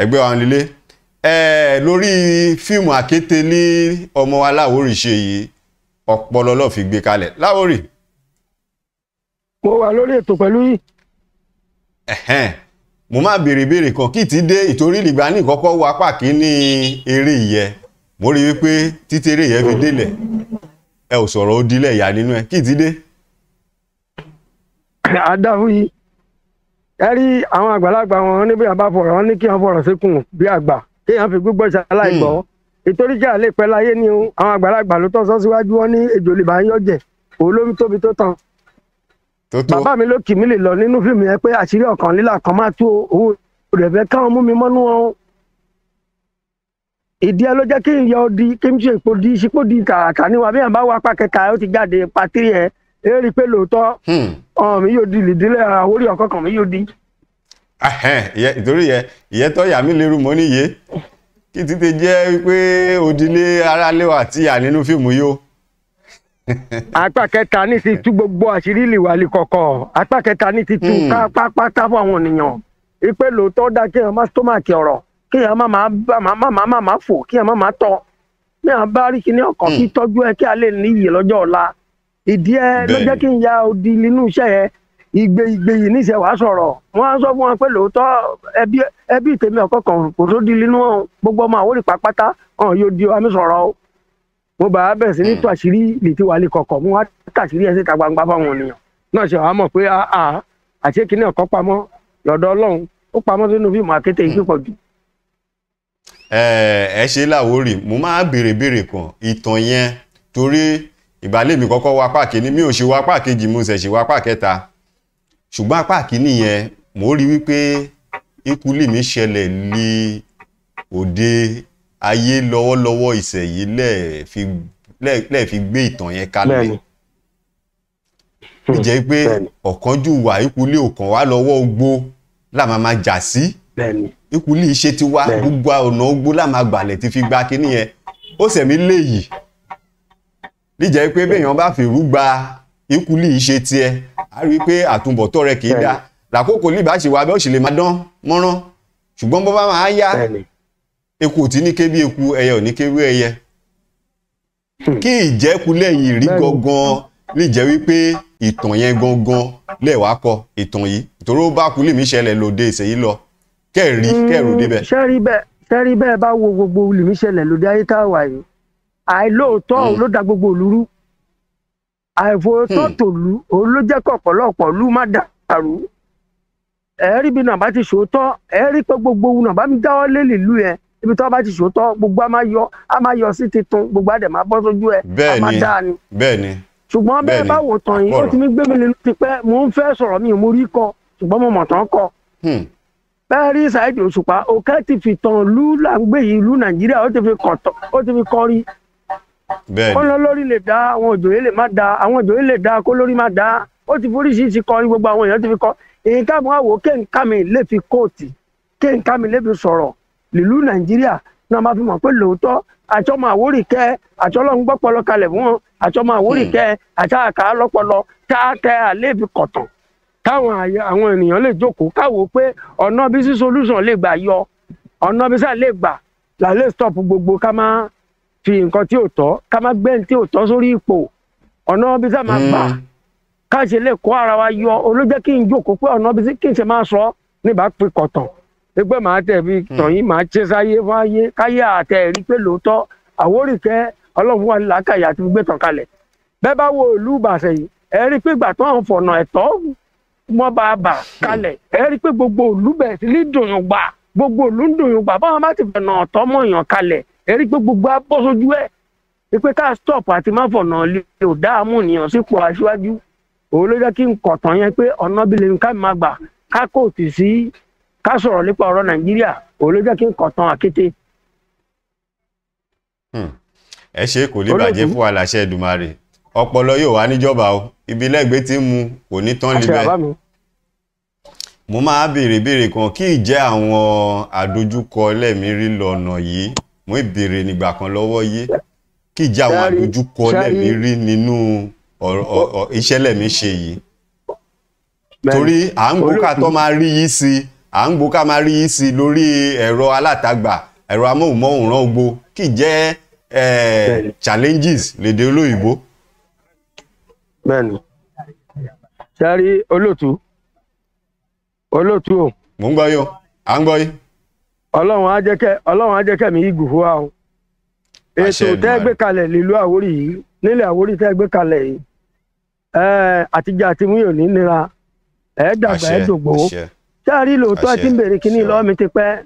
ẹgbẹ́ wa nílé. Lórí fíìmù Àkété ní ọmọ wa Láwórì ṣe yìí, ọpọlọ ló fi gbé kalẹ̀. Láwórì. Mo wà lórí ètò pẹ̀lú yìí. Ẹ̀hẹ́n, mo máa béèrè béèrè kan kí ti dé ìtorí ìgbà ní ìkọ́kọ́ wo apá kìíní eré ìyẹ, mo rí wípé títí eré ìyẹ fi délẹ̀ ẹ ò sọ̀rọ̀ ó dílẹ̀ ìyá nínú ẹ, kí ti dé. Àdáhùn yìí, ẹ rí àwọn àgbàlagbà wọn ní bí wọn bá fọ̀rọ̀ wọn ní kí wọn fọ̀rọ̀ síkùn bí àgbà kéèyàn fi gbígbọ́ ṣaláìgbọ́ ìtorí kí àlè pẹ́ láyé ni o. Àwọn àgbàlagbà ló tọ́ sọ síwájú wọn ní ejò lè bá ń yọ̀jẹ̀ olómi tóbi tó tán. Bàbá mi ló kì mí lè lọ nínú fíìmù yẹn pé àṣírí ọ̀kan lílà kan máa tó owó rẹ̀ fẹ́ káwọn mú mi mọ́nú wọn. Ìdí ẹ ló jẹ́ kí n yọ odi kí n ṣe ipò di sípò di tààtà níwà bí wọn bá wá apá kẹta ó ti jáde patiri ẹ ẹ rí i pé lóòótọ́ ọ̀hún mi yóò di ìdílé Àwórì ọ̀kọ̀ọ̀kan kan mi yóò di. Ìtorí yẹ ìyẹn tó yà mí lérú mọ́ níye kí títí jẹ́ wípé òdílé aráalé wa àti ìyá nínú fíìmù yìí o. Apá kẹta ní ti tú gbogbo àṣírí ìlìwàlì kọ̀kọ̀, apá kẹta ní ti tú pátápátá fún àwọn ènìyàn ìpè lóòótọ́ dá kéèyàn má stomach ọ̀rọ̀, kéèyàn má má má fò, kéèyàn má má tọ̀ ní à ń bá rí kíní ọkàn kí tọ́jú ẹ kí a lè níyì lọ́jọ́ ọ̀la. Ìdí ẹ ló jẹ́ kí n ya odi nínú iṣẹ́ yẹn. Ìgbé ìgbé yìí níṣẹ́ wàá sọ̀rọ̀ wọ́n á sọ fún wọn pé lóòótọ́ ẹbí tèmi ọ̀kọ̀ kan kò tó di nínú gbogbo ọmọ Àwórì pápátá ọ̀hún yóò di àmì sọ̀rọ̀ o. Mo bá bẹ̀rẹ̀ sí ní tú àṣírí lè ti wà lè kọ̀kọ̀, mo wá tàṣírí ẹ̀ síta gbangba fáwọn ènìyàn náà ṣe wàá mọ̀ pé àṣé kíní ọ̀kọ́ pamọ́ lọ́dọ̀ Ọlọ́run, ó pamọ́ sínú fíìmù Àkété yìí púpọ̀ jù. Ẹ ṣe Láwórì, mo máa béèrè béèrè kan ìtàn yẹn torí ìbálẹ̀ mi kọ́kọ́ wá apá kìíní, mi ò ṣe wá apá kejì, mo ṣẹ̀ṣẹ̀ wá apá kẹta. Ṣùgbọ́n apá kìíní yẹn mo rí wípé ikú lèmi ṣẹlẹ̀ ní òde ayé lọ́wọ́lọ́wọ́ ìṣẹ̀yí lẹ́ẹ̀ fi gbé ìtàn yẹn kalẹ̀. Ìjẹ́ pé ọ̀kánjú wà ikú lé òkàn wá lọ́wọ́ ogbó la máa máa jà sí. Ikú lè ṣe ti wá gbogbo ọ̀nà ogbó la máa gbàlẹ̀ ti fi gba kíní yẹn. Ó sẹ̀mí léyìí. Níjẹ́ pé béèyàn bá fèrú gba ikú lè ṣe tiẹ̀, a rí i pé àtúbọ̀tán rẹ̀ kì í da. Làkókò lè bá ṣe wá bẹ́ẹ̀ ó sì lè máa dán mọ́rán. Ṣùgbọ́n bó bá máa yá, eku ò tí ní ké bí eku, ẹyẹ ò ní ké bí ẹyẹ. Kí ìjẹ́kulẹ̀ yìí rí gangan lè jẹ́ wípé ìtàn yẹn gangan lẹ́wàá kọ ìtàn yìí torí ó bá kulè mí ṣẹlẹ̀ lóde ìṣèyí lọ kẹ́ẹ̀rí kẹ́ẹ̀rù débẹ̀. Ṣẹ́rí bẹ́ẹ̀ bá wo gbogbo olùmí ṣẹlẹ̀ lóde ayé tá a wà yìí, àìlóòótọ́ ló da gbogbo òlú rú, àìfòótọ́ tòlú òun ló jẹ́ kọ̀pọ̀lọpọ̀ lú má dàrú. Ẹ̀ẹ́rí bí nàbá ti ṣòótọ́, ẹ̀ẹ́rí pé gbogbo ohun nàbá mi dáwọ́ lé nílùú yẹn, ibi tó bá ti ṣòótọ́ gbogbo a máa yọ sí titun, gbogbo a dẹ̀ máa bọ́ sójú ẹ̀, a máa dáa ni. Bẹ́ẹ̀ni. Ṣùgbọ́n bẹ́ẹ̀ bá wò tán yìí, ó ti ní gbé mi nínú tipẹ́, mò ń fẹ́ sọ̀rọ̀ mi ò mú rí kọ, ṣùgbọ́n mo mọ̀ tán kọ. Bẹ́ẹ̀ rí Saheed Òṣùpá, òkè ti fi tàn lú là ń gbé yìí ìlú Nàìjíríà, ó ti fi kọ̀tọ̀, ó ti fi kọrí. Ó lọ lórí lè dá, àwọn òjòyè lè má dá, àwọn òjòyè lè dá, kó lórí má dá, ó ti foríṣiríṣi kọrí, gbogbo àwọn èèyàn ti fi kọ. Èyí ká mọ́ àwò kéǹkà mi lè fi kóòtì, kéǹkà mi lè fi sọ̀rọ̀ nílùú Nàìjíríà náà máa fi mọ̀ pé lóòótọ́ àjọmọ̀ Àwórì kẹ́, àjọlọ́run gbọ́pọlọ kalẹ̀ fún wọn, àjọmọ̀ Àwórì kẹ́, àtàkà lọ́pọlọ káàkẹ́ àlébi kọ̀tàn káwọn àwọn ènìyàn lè jókòó káwò pé ọ̀nà bí sí solution lè gbà yọ, ọ̀nà bí sá lè gbà là lè stop gbogbo ká má fi nǹkan tí ò tọ́, ká má gbé tí ò tọ́ sórí ipò, ọ̀nà bí sá máa gbà ká ṣe lè kó ara wa yọ. Olójẹ́ kí n jókòó pé ọ̀nà bí sí kí n ṣe máa sọ nígbà pé kọ̀tàn ẹgbẹ́ màá tẹ̀ fi tàn yín, màá ṣe sáyé fáyé káyé àtẹ̀ rí pé lóòótọ́ Àwórì kẹ́ Ọlọ́run wà lákàyà àti gbé tàn kalẹ̀. Bẹ́ẹ̀ bá wo ìlú Ìbàṣẹ̀ yìí, ẹ rí pé ìgbà tó ń fọ̀nà ẹ̀tọ́ mọ́ bá bà kalẹ̀, ẹ rí pé gbogbo ìlú bẹ̀rẹ̀ sí ní dùnyùn gbà, gbogbo ìlú ń dùnyùn gbà, báwọn bá ti fọ̀nà ọ̀tọ́ mọ̀ yàn kalẹ̀, ẹ rí pé gbogbo abọ́ sójú ẹ̀ pé ká stop àti má fọ̀nà lè ò dáàmú nìyàn sípò aṣíwájú. Òun ló jẹ́ kí n kọ̀tàn yẹn pé ọ̀nà bí lè ká máa gbà ká kóòtù sí ká sọ̀rọ̀ nípa ọ̀rọ̀ Nàìjíríà, òun ló jẹ́ kí n kọ̀tàn Àkété. Ẹ ṣe, kò ní bàjẹ́ fún wa láṣẹ Èdùmàrè. Ọpọlọ yóò wá níjọba o, ibi lẹ́gbẹ̀ẹ́ tí ń mu kò ní tán Àṣẹ libẹ̀. bàbá mi. Mo máa béèrè béèrè kan, kí ìjẹ́ àwọn àdójúkọ lẹ́mìírí lọ́nà yìí? Mo ìbéèrè nígbà kan lọ́wọ́ yìí, kí ìjẹ́ àwọn àdójúkọ lẹ́mìírí nínú iṣẹ́ lẹ́mìí ṣe yìí? Torí à ń gbó ká tó máa rí yìí sí, à ń gbó ká máa rí yìí sí lórí ẹ̀rọ alátagbà, ẹ̀rọ amóhùnmáwòrán gbogbo. Kí jẹ́ challenges lédè olóyìnbó? Bẹ́ẹ̀ni, ṣẹ́rí olóòtú, olóòtú o. Mò ń gbọ́ yín o, à ń gbọ́ yín. Ọlọ́run á jẹ́ kẹ́mi igun fún wa o. Àṣẹ Ètò tẹ́ Èdùmàrè. gbé kalẹ̀ nílùú Àwórì yìí, nílẹ̀ Àwórì tẹ́ gbé kalẹ̀ yìí, àtijọ́ àti mú yòó ní nira, ẹ̀ dàgbà, ẹ̀ Àṣẹ. dògbò. Àṣẹ. Ṣẹ́rí, lóòótọ́ ẹ ti ń Àṣẹ. béèrè kínní Àṣẹ. lọ́wọ́ mi ti pẹ́.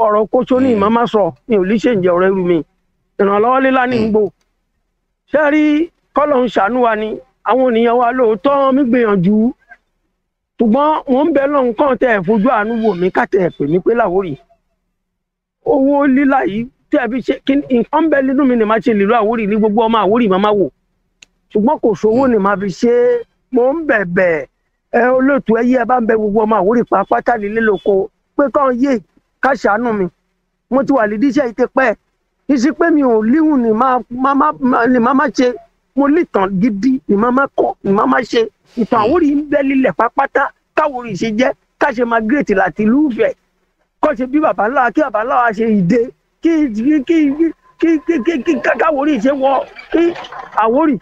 Ọ̀rọ̀ kóṣó ní ìmọ̀ má sọ mi ò lè ṣe ǹjẹ́ ọ̀rẹ́ rú mi ìrànlọ́wọ́ lílá ní gbò. Ṣẹ́rí, kọ́lọ̀ ń ṣàánú wa ni. Àwọn ènìyàn wa lóòótọ́ mi gbìyànjú, ṣùgbọ́n mò ń bẹ lọ́hùn kàn tẹ́ ẹ̀ fojú àánú wò mí, ká tẹ́ ẹ̀ pè mí pé Láwórì, owó lílá yìí tẹ́ ẹ fi ṣe kí nǹkan bẹ nínú mi ni màá ṣe lílo Àwórì ní gbogbo ọmọ Àwórì máa má wò, ṣùgbọ́n kò sówó ni màá fi ṣe é. Mò ń bẹ̀bẹ̀ ẹ, olóòtú, ẹ yí ẹ bá ń bẹ gbogbo ọmọ Àwórì pàápàá lílé lóko pé kàn yé ká ṣàánú mi. Mo ti wà lídìí iṣẹ́ yìí ti pẹ́, ìsí pé mi ò líhùn ní máa má ṣe. Mo lítàn gidi ní máa má kọ ní máa má ṣe. Ìtàn Àwórì ń bẹ lílẹ̀ pápátá, káwórì ṣe jẹ́ ká ṣe máa gírètì láti ìlú Ifẹ̀, kọ́ ṣe bí bàbá ńlá, kí bàbá ńlá wa ṣe ìdè, kí kí kí kí kí kí káwórì ṣe wọ, kí Àwórì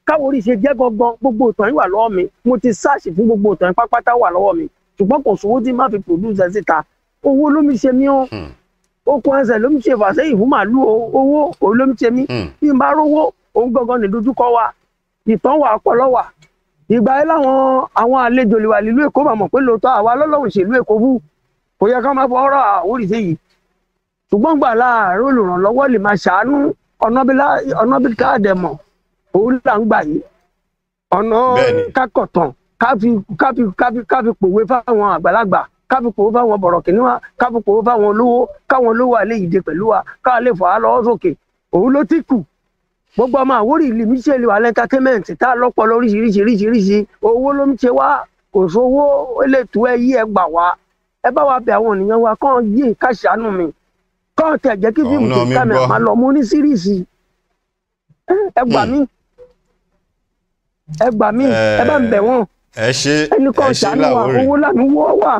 káwórì ṣe jẹ́ gangan. Gbogbo ìtàn yìí wà lọ́wọ́ mi. Mo ti sáàṣì fún gbogbo ìtàn yìí pápátá, wà lọ́wọ́ mi, ṣùgbọ́n kò sówó tí má fi produce ẹ̀ síta. Owó ló mi ṣe mí o. Okun ẹsẹ̀ ló ń ṣe fàṣẹyìn fún màálù o. Owó òun ló ń ṣe mí. Bí n bá rówó, òun gangan ní dojúkọ wa. Ìtàn wà, ọpọlọ wà. Ìgbà yẹn láwọn àwọn àlejò lè wà nílùú Èkó, mà mọ̀ pé lóòótọ́ àwa lọ́lọ́run ṣèlú Èkó fún. Kò yẹ ká máa fọ ọ̀rọ̀ Àwórì sí yìí, ṣùgbọ́n gbà láàárọ̀ olùrànlọ́wọ́ lè máa ṣàánú ọ̀nà bí ká dẹ̀ mọ̀ òun là ń gbà yìí, ọ̀nà kákọ̀tàn, ká fi pòwe fáwọn àgbàlagbà, ká fi pòwe fáwọn bọ̀rọ̀kìnní wa, ká fi pòwe fáwọn olówó, káwọn olówó àlè ìdè pẹ̀lú wa, ká lè fà á lọ́wọ́ sókè. Òun ló ti kù. Gbogbo ọmọ Àwórì ìlú mi ṣe lè wà l'entertainment tá a lọ́pọ̀ lóríṣiríṣiríṣiríṣi. Owó ló ń ṣe wá, kò sówó. Lè tú ẹ yí ẹ gbà wá, ẹ bá wa bẹ àwọn ènìyàn wa kàn yé ká ṣàánú mi, kàn tẹ̀ jẹ́ kí Ọ̀hún fíìmù náà tó mi ká mi gbọ́. àmà lọ. Mo ní series, ẹ gbà mí, ẹ gbà mí, ẹ bá ń bẹ̀ wọ́n. Ẹ ṣe. Ẹnì kan Ẹ ṣe ṣàánú wa. Láwórì. Owó lànà wọ́ wà.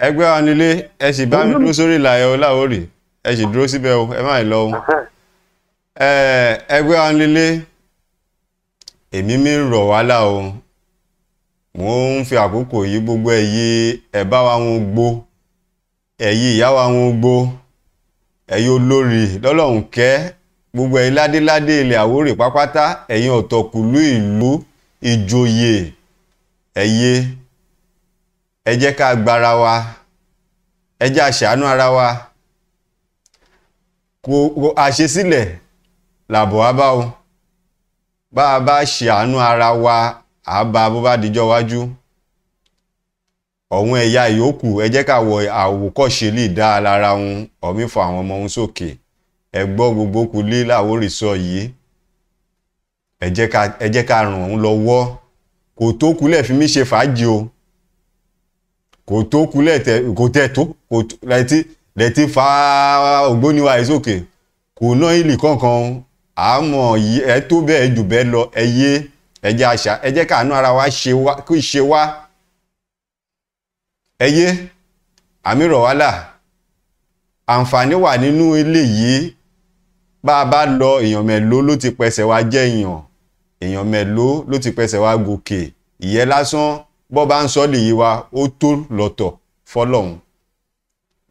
Ẹgbẹ́ wa nílé, ẹ sì bá mi dúró sórí ìlà ẹ̀ o. Láwórì, ẹ sì dúró síbẹ̀ o, ẹ má ì lọ o. Ẹgbẹ́ wa nílé, èmi mi ń rọ̀ wá là o. Mò ń fi àkókò yìí, gbogbo ẹ̀yin ẹ̀ bá wa ń gbó, ẹ̀yin ìyá wa ń gbó, ẹ̀yin olórí lọ́lọ́run kẹ́, gbogbo ẹ̀yin ládéládé ilẹ̀ Àwórì pápátá, ẹ̀yin ọ̀tọ̀kùlú ìlú, ìjòyè, ẹ̀yẹ, ẹ jẹ́ ká gbára wa, ẹ jẹ́ àṣàánú ara wa. Kò àṣesílẹ̀ làbọ̀ wá bá o. Bá a bá ṣàánú ara wa, à bá bó bá dijọ́ wájú ọ̀hún ẹ̀yà ìyókù. Ẹ jẹ́ ká wọ àwòkọ́ṣe lè dá lára wọn ọ̀mí fọ àwọn ọmọ wọn sókè. Ẹ gbọ́ gbogbo kulé Láwórì sọ yìí. Ẹ jẹ́ ká ràn òun lọ́wọ́. Kò tó kulẹ̀ fi mí ṣe fàájì o, kò tó kulẹ̀ tẹ, kò tẹ̀ tó kò lẹ́tí lẹ́tí fa ògbóniwa yìí sókè. Kò ná ìlì kankan àmọ́ ẹ tó bẹ́ẹ̀ jù bẹ́ẹ̀ lọ. Ẹ yé, ẹ jẹ́ àṣà, ẹ jẹ́ káàánú ara wa ṣe wá kí ṣe wá. Ẹ yé àmì rọ̀ wá là. Àǹfààní wà nínú ilé yìí. Bá a bá lọ, èèyàn mélòó ló ti pẹsẹ̀ wa jẹ́ èèyàn? Èèyàn mélòó ló ti pẹsẹ̀ wa gòkè? Ìyẹn lásán, bọ́ bá ń sọ lè yí wa, ó tó lọ́tọ̀ fọlọ́hún.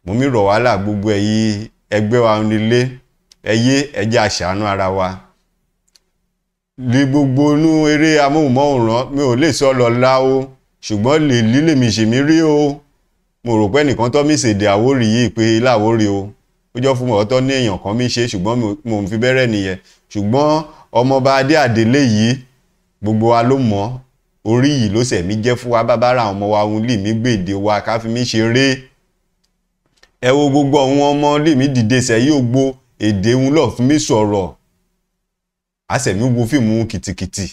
Mo mi rọ̀ wá là, gbogbo ẹ̀yin ẹgbẹ́ wa nílé, ẹ yé, ẹ jẹ́ àṣàánú ara wa ní gbogbo inú eré amóhùnmáwòrán. Mi ò lè sọ lọ́la o, ṣùgbọ́n lè lílè mi ṣì mí rí o. Mo rò pé ẹnìkan tó mi ṣèdè Àwórì yìí pé Láwórì o, ó jọ fún mi ọ̀tọ̀ ní èèyàn kan mi ṣe, ṣùgbọ́n mo ń fi bẹ́rẹ̀ nìyẹn. Ṣùgbọ́n ọmọọba adé àdélé yìí, gbogbo wa ló mọ̀. Orí yìí ló sẹ̀mí jẹ́ fún wa. Bàbá ra àwọn ọmọ wa ohun lè mí gbèdé wa ká fi mí ṣeré. Ẹ wo gbogbo àwọn ọmọ lèmi dìde sẹ́ yóò gbó èdè ń lọ fún mi sọ̀rọ̀. Àṣẹ̀mí wo fíìmù kìtìkìtì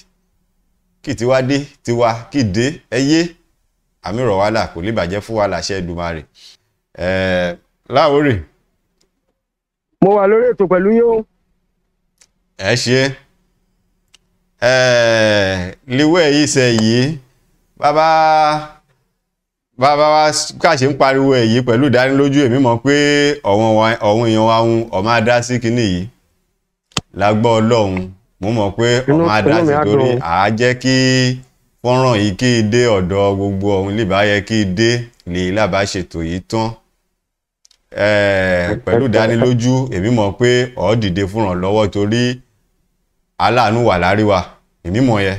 kìtì wá dé tiwa kìdé ẹyé àmì rọ̀ wàhálà kò lè bàjẹ́ fún wa láṣẹ Èdùmàrè. Láwórì. Mo wà lórí ètò pẹ̀lú yín o. Ẹ ṣe léwé yìí ṣe yìí bàbá bàbá wa káṣe ń pariwo èyí pẹ̀lú ìdánilójú èmi mọ̀ pé ọ̀wọ́n èèyàn wa ń ọ̀ máa dá sí kinní yìí lágbọ́ Ọlọ́run. Mo mọ̀ pé ọ̀ máa dá sí torí à á jẹ́ kí fọ́nrán yìí kí dé ọ̀dọ̀ gbogbo ọ̀hún lè bá yẹ kí dé lè lábàá ṣètò yìí tán. Pẹ̀lú ìdánilójú èmi mọ̀ pé ọ̀ dìde fúnrànlọ́wọ́ torí aláàánú wà láríwá èmi mọ̀ yẹ.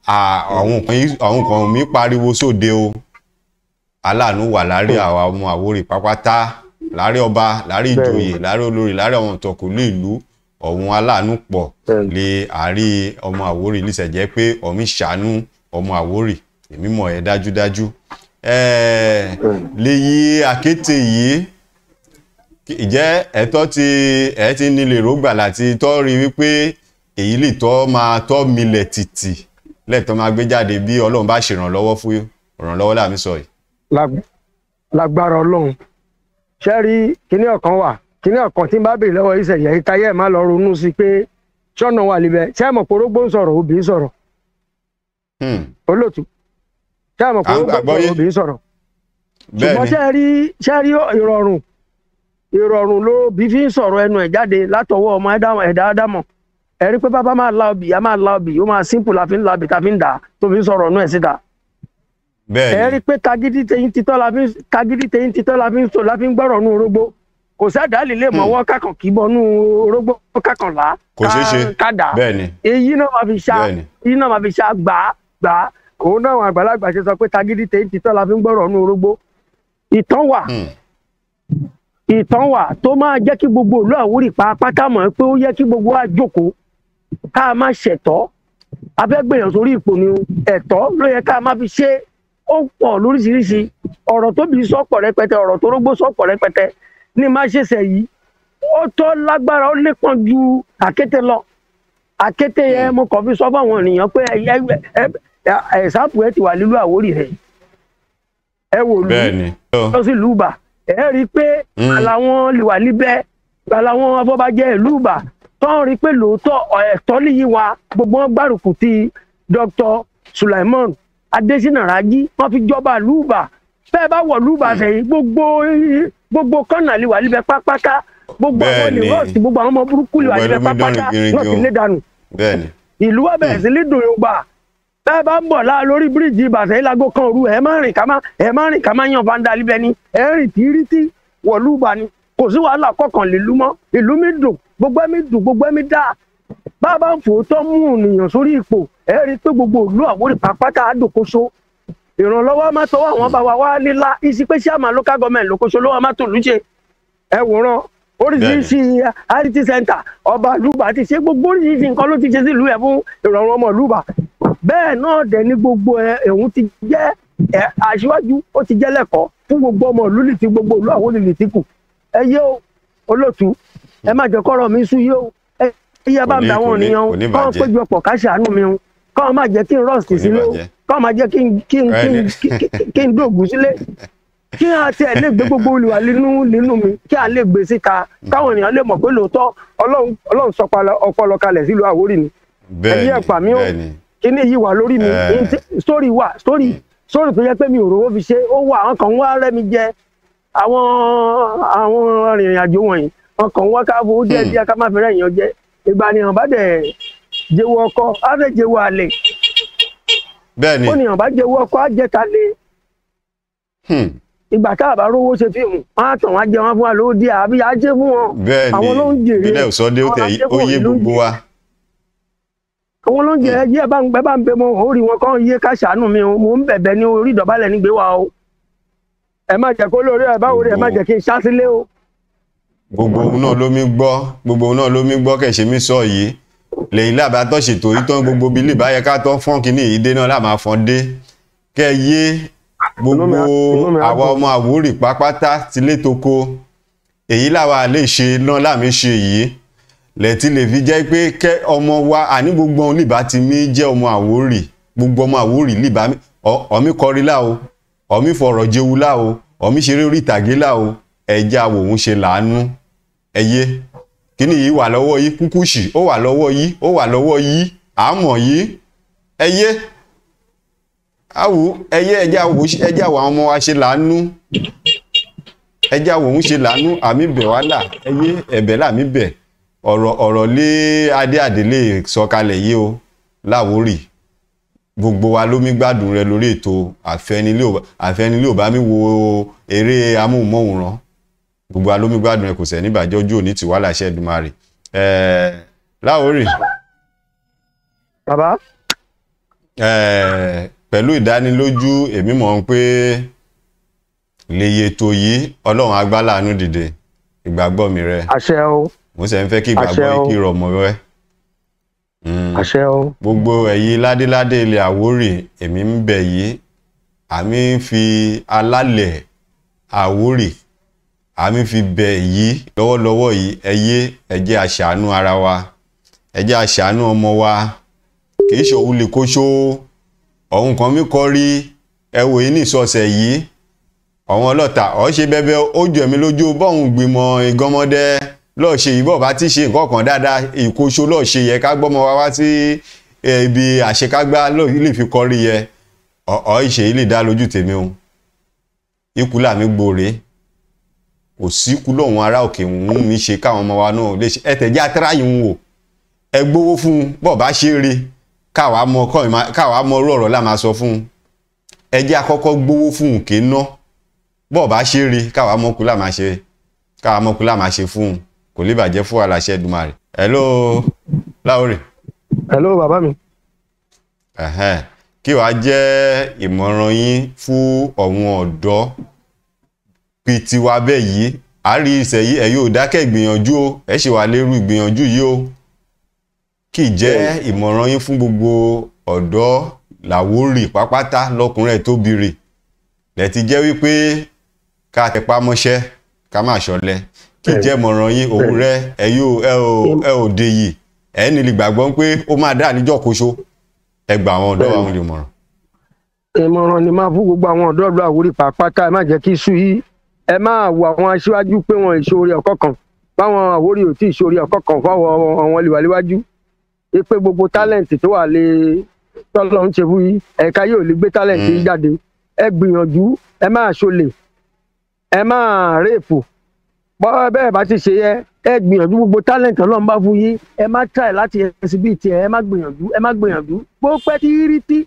Àwọn kan mi pariwo sóde o, aláàánú wà lárí àwa ọmọ Àwórì pápátá, lárí ọba, lárí ìjòyè, lárí olórí, lárí àwọn ìtọ̀kùlú ìlú ọ̀hún aláàánú pọ̀ lè àárí ọmọ Àwórì níṣẹ̀ jẹ́ pé ọ̀mí ṣàánú ọmọ Àwórì èmi mọ̀ ẹ́ dájúdájú. Lèyí àkété yìí ìjẹ́ ẹ̀tọ́ ti ẹ̀ ti nílé rògbà láti tọ́ rí wípé èyí lè tọ́ máa tọ́ milẹ̀ tìtì lẹ́ẹ̀tọ́ máa gbé jáde bí Ọlọ́run bá ṣèrànlọ́wọ́ fún ìrànlọ́wọ́ láàmì sọ yìí. Lágbára Ọlọ́run ṣe rí kíní ọ̀kan wà kíní ọ̀kan tí n bá béèrè lọ́wọ́ ìṣẹ̀yẹ ìtayé ẹ̀ má lọ ronú sí pé ṣọ́nà wà níbẹ̀ ṣé mọ̀ pé orógbó ń sọ̀rọ̀ obì ń sọ̀rọ̀ olóòtú ṣé mọ̀ pé orógbó ń sọ̀rọ̀ obì ń sọ̀rọ̀ ṣùgbọ́n ṣe rí ìrọ̀rùn ìrọ̀rùn ló bí fi ń sọ̀rọ̀ ẹnu ẹ̀ jáde látọwọ́ ọmọ ẹ̀dá ádámọ̀. Ẹ rí pé bàbá máa la obì a máa la obì ó máa simple la fi ń la obì ta fi ń dà tó fi ń sọ̀rọ̀ ọ̀nù ẹ̀ síta. Ẹ rí pé tagídí tẹyin titọ́ la fi ń tagídí tẹyin titọ́ la fi ń sọ la fi ń gbọ́rọ̀ nú orógbó. Kò sádàálì lè mọ̀wọ́ kákan kì í bọ́ nú orógbó kákànlá kádà èyí náà máa fi ṣá èyí náà máa fi ṣá gbà gbà òun náà àwọn àgbàlagbà ṣe sọ pé tagídí tẹyin titọ́ la fi ń gbọ́rọ̀ nú orógbó. Ìtàn wà ìtàn wà tó máa jẹ́ kí gbogbo ìlú Àwórì pátá mọ̀ pé ó yẹ kí gbogbo wa jókòó ká má ṣẹ̀tọ́ abẹ́gbẹ̀yàn sórí ipò ni ẹ̀tọ́ ló yẹ ká má fi ṣe. Ó pọ̀ lóríṣiríṣi ọ̀rọ̀ tó bí sọ̀pọ̀ rẹpẹtẹ ọ̀rọ̀ tó rógbó sọ̀pọ̀ rẹpẹtẹ ní má ṣe ṣe yìí ó tọ́ lágbára ó lépọn ju àkété lọ. Àkété yẹn mo kàn fi sọ fáwọn ènìyàn pé ẹ̀sáàpù ẹ ti wà nílùú Àwórì rẹ̀ ẹ wò lù lọ sí lùbà ẹ rí i pé àlàwọn lè wà níbẹ̀ àlàwọn afọbajẹ ìlú Ìbà tó ń rí i pé lóòótọ́ ẹ̀tọ́ níyì wa gbogbo wọn gbárùkù ti Dr. Sulaiman Adésínà Rájí wọn fi jọba ìlú Ìbà. Bẹ́ẹ̀ bá wọ̀ ìlú Ìbà sẹ́yìn gbogbo kọ́nà lè wà níbẹ̀ pápátá gbogbo àwọn nìrọ́ọ̀sì gbogbo àwọn ọmọ burúkú lè wà níbẹ̀ pápátá náà ti lé dànù. Ìlú wa bẹ̀rẹ̀ sí ní dùn Yorùbá. Bẹ́ẹ̀ bá ń bọ̀ lórí bíríìjì Ìbàdàn ìlago kan òru ẹ̀ má rìn ká má yan fanda líbẹ̀ ni ẹ̀ rìn tìrìtì wọ̀lú Ìbà ni kò sí wàhálà kọ̀ọ̀kan lè lú mọ́. Ìlú mi dùn gbogbo ẹ̀mí dùn gbogbo ẹ̀mí dáa. Bá a bá ń fòótọ́ mú ènìyàn sórí ipò ẹ̀ rí i pé gbogbo ìlú Àwórì pàápàá àdòkóso ìrànlọ́wọ́ má tọwọ́ àwọn bá wa wá nílá isi pé sàmà local government lókóso ló wà má tòlú ṣe. Ẹ wòran oríṣiríṣi ICT center ọba lùbà ti ṣe gbogbo oríṣiríṣi nǹkan ló ti ṣe sílùú ẹ̀ fún ìrọ̀rùn ọmọ lùbà. Bẹ́ẹ̀ náà dẹ̀ ní gbogbo ẹ̀hún ti jẹ́ aṣíwájú ó ti jẹ́ lẹ́kọ̀ọ́ fún gbogbo ọmọ ìlú lìtì gbogbo ìlú Àwórì lìtì kù. Ẹ yé o olóòtú ẹ má jẹ́ kọ́rọ̀ mi sú yé o ẹ yẹ bá ń bẹ àwọn ènìyàn kọ́ péjọ pọ̀ ká ṣàánú mi o kọ́ má jẹ́ kí n rọ́ọ̀sì sílé o kọ́ má jẹ́ kí n dògùn sílé kí a tiẹ̀ lè gbé gbogbo olùwà nínú mi kí a lè gbé síta káwọn ènìyàn lè mọ̀ pé lóòótọ́ Ọlọ́run sọ ọpọlọ kalẹ̀ sílùú Àwórì ni. Ẹ̀yin ẹ̀pà mi o kíní yìí wà lórí mi story wà story tó yẹ pé mi ò rówó fi ṣe ó wà àwọn kan wá rẹ́ mi jẹ àwọn arìnrìn àjò wọ̀nyí wọn kàn wá ká fowó díẹ̀ díẹ̀ ká má fi rẹ̀yìn ọjẹ́ ìgbà ni hàn bá dẹ̀ jẹ́wọ́ ọkọ á fẹ́ jẹ́wọ́ àlè bẹ́ẹ̀ni ó ní hàn bá jẹ́wọ́ ọkọ á jẹ́ta lé ìgbà tá a bá rówó ṣe fíìmù wọn á tàn wọn á jẹ wọn fún wa lówó díẹ̀ àbí á ṣe fún wọn àwọn ló ń jèrè ìbílẹ̀ òsọdé ó tẹ ó yé gbogbo wa. Àwọn ló ń jẹ ẹyẹ ẹ bá ń bẹ mọ orí wọn kàn yé ká ṣàánú mi o mò ń bẹ̀bẹ̀ ní orí ìdọ̀bálẹ̀ nígbé wa o ẹ má jẹ́ kó lórí ẹ báwo rí ẹ má jẹ́ kí n ṣá sílé o. Gbogbo ohun náà ló mi gbọ́ gbogbo ohun náà ló mi gbọ́ kẹ̀ṣẹ́ mi sọ yìí lẹ́yìn lábàá tó ṣètò yìí tán gbogbo bí lè bá yẹ ká tán fọ́n kínní yìí dé náà láà máa fọ́n dé kẹ́ yé Gbogbo àwa ọmọ Àwórì pápátá tilé toko, èyí làwa lè ṣe náà láàmì ṣe yìí lẹ́tí lè fi jẹ́ pé kẹ́ ọmọ wa àní gbogbo ohun lìbá ti mí jẹ́ ọmọ Àwórì, gbogbo ọmọ Àwórì lìbá ọmí kọrí lá o, ọmí fọ̀rọ̀ jẹwu lá o, ọmí ṣeré orí ìtàgé lá o, ẹja òun ṣe làánú. Ẹyẹ kíní yìí wà lọ́wọ́ yìí, kúkúṣì ó wà lọ́wọ́ yìí, ó wà lọ́wọ́ yìí, àmọ̀ yìí, ẹyẹ awù ẹyẹ ẹja àwọn ọmọ wa ṣe làánú, ẹja òun ṣe làánú, àmì bẹ̀ wá là, ẹyẹ ẹ̀bẹ̀ làmì bẹ̀. Ọ̀rọ̀ lé adé àdélé sọ̀kalẹ̀ yìí o l'Àwórì. Gbogbo wa ló mí gbádùn rẹ lórí ètò àfẹnilé ò bá mi wo eré amóhùnmáwòrán. Gbogbo wa ló mí gbádùn rẹ, kò sẹ́ níbàjẹ́ ojú òní tiwa láṣẹ Èdùmàrè. L'Àwórì. Bàbá. Pẹ̀lú ìdánilójú èmi mọ̀ pé lèyè ètò yìí Ọlọ́run agbáláàánú dìde, ìgbàgbọ́ mi rẹ. Àṣẹ o. Mo sì ń fẹ́ kí ìgbàgbọ́ yìí kí rọ̀ mọ́ rẹ. Àṣẹ o. Gbogbo ẹ̀yin ládéládé ilẹ̀ Àwórì, èmi ń bẹ̀ yìí, àmì ń fi alálẹ̀ Àwórì, àmì fi bẹ̀ yìí lọ́wọ́lọ́wọ́ yìí, ẹ yé ẹ jẹ́ a ṣàánú ara wa, ẹ jẹ́ a ṣàánú ọmọ wa, kì í ṣe òun lè kóṣó ọ̀hún kan mi kọ́ rí ẹ wò yín ní ìsọ̀ọ̀sẹ̀ yìí, àwọn ọlọ́ta ọ̀ ṣe bẹ́bẹ́ ó jọ mí lójú bọ́ọ̀hún gbìmọ̀ ìgànmọ́dé lọ́ọ̀ ṣe yìí, bọ́ọ̀ bá ti ṣe nǹkan kan dáadáa ìkóṣó lọ́ọ̀ ṣe yẹ ká gbọ́mọ wa wá sí ibi àṣekágbá lè fi kọrí yẹ ọ̀ ìṣe yìí lè dá lójú tèmi o. Ikú làmí gbòòrè, kò síkú lọ́hùn ará òkè ń mi ṣe káwọn ọmọ wa náà lè ṣe ẹ tẹ̀jẹ́ atẹ́ráyìn ń wò, ẹ gbowó fún un bọ́ọ̀ bá ṣe rí káwa mọ orú ọ̀rọ̀ là máa sọ fún un, ẹ jẹ́ àkọ́kọ́ gbowó fún un kì í ná, bọ́ọ̀ bá ṣe rí káwa mọ́kú là máa ṣe, káwa mọ́kú là máa ṣe fún un, kò lè bàjẹ́ fún aláṣẹ Èdùmàrè. Hello Láwórì. Hello bàbá mi. Kí wàá jẹ́ ìmọ̀ràn yín fún ọ̀wọ́n ọ̀dọ́ bíi tiwa bẹ́ẹ̀ yìí, àárí ìṣẹ̀ yìí ẹ̀ yóò dákẹ́ ìgbìyànjú o, ẹ̀ ṣì wà lérú ìgbìyànjú yìí o. Kì í jẹ́ ìmọ̀ràn yín fún gbogbo ọ̀dọ́ Làwórì pápátá lọ́kùnrin ẹ̀ tóbi rè lẹ̀ ti jẹ́ wípé ká tẹpá mọ́ṣẹ́ ká má ṣọ̀lẹ. Kì í jẹ́ ìmọ̀ràn yín òun rẹ ẹ yóò ẹ ò dé yìí ẹ ní lè gbàgbọ́ pé ó máa dá níjọ́ koṣo, ẹ gbà àwọn ọ̀dọ́ àwọn lè mọ̀ràn. Ìmọ̀ràn ni máa fún gbogbo àwọn ọ̀dọ́ ìlú Àwórì pàápàá, ẹ má jẹ́ kí sú yìí, ẹ máa wo àwọn aṣíwájú pé wọn ìṣòro ọ̀kọ̀ kan, báwọn Àwórì ò tí ì ṣòro ọ̀kọ̀ kan fáwọn àwọn ìwàléwájú, pé gbogbo tálẹ̀ǹtì tó wà lè tọ́lọ́ ń ṣe fún yìí ẹ̀ka yóò lè gbé tálẹ̀ǹtì yìí jáde. Ẹ gbìyànjú, ẹ máa ṣolè, ẹ máa réèpù, bẹ́ẹ̀ bá ti ṣe yẹ ẹ gbìyànjú gbogbo tálẹ̀ǹtì Ọlọ́run bá fún yín, ẹ má try láti exhibit ẹ má gbìyànjú, ẹ má gbìyànjú bó pẹ́ tírítí.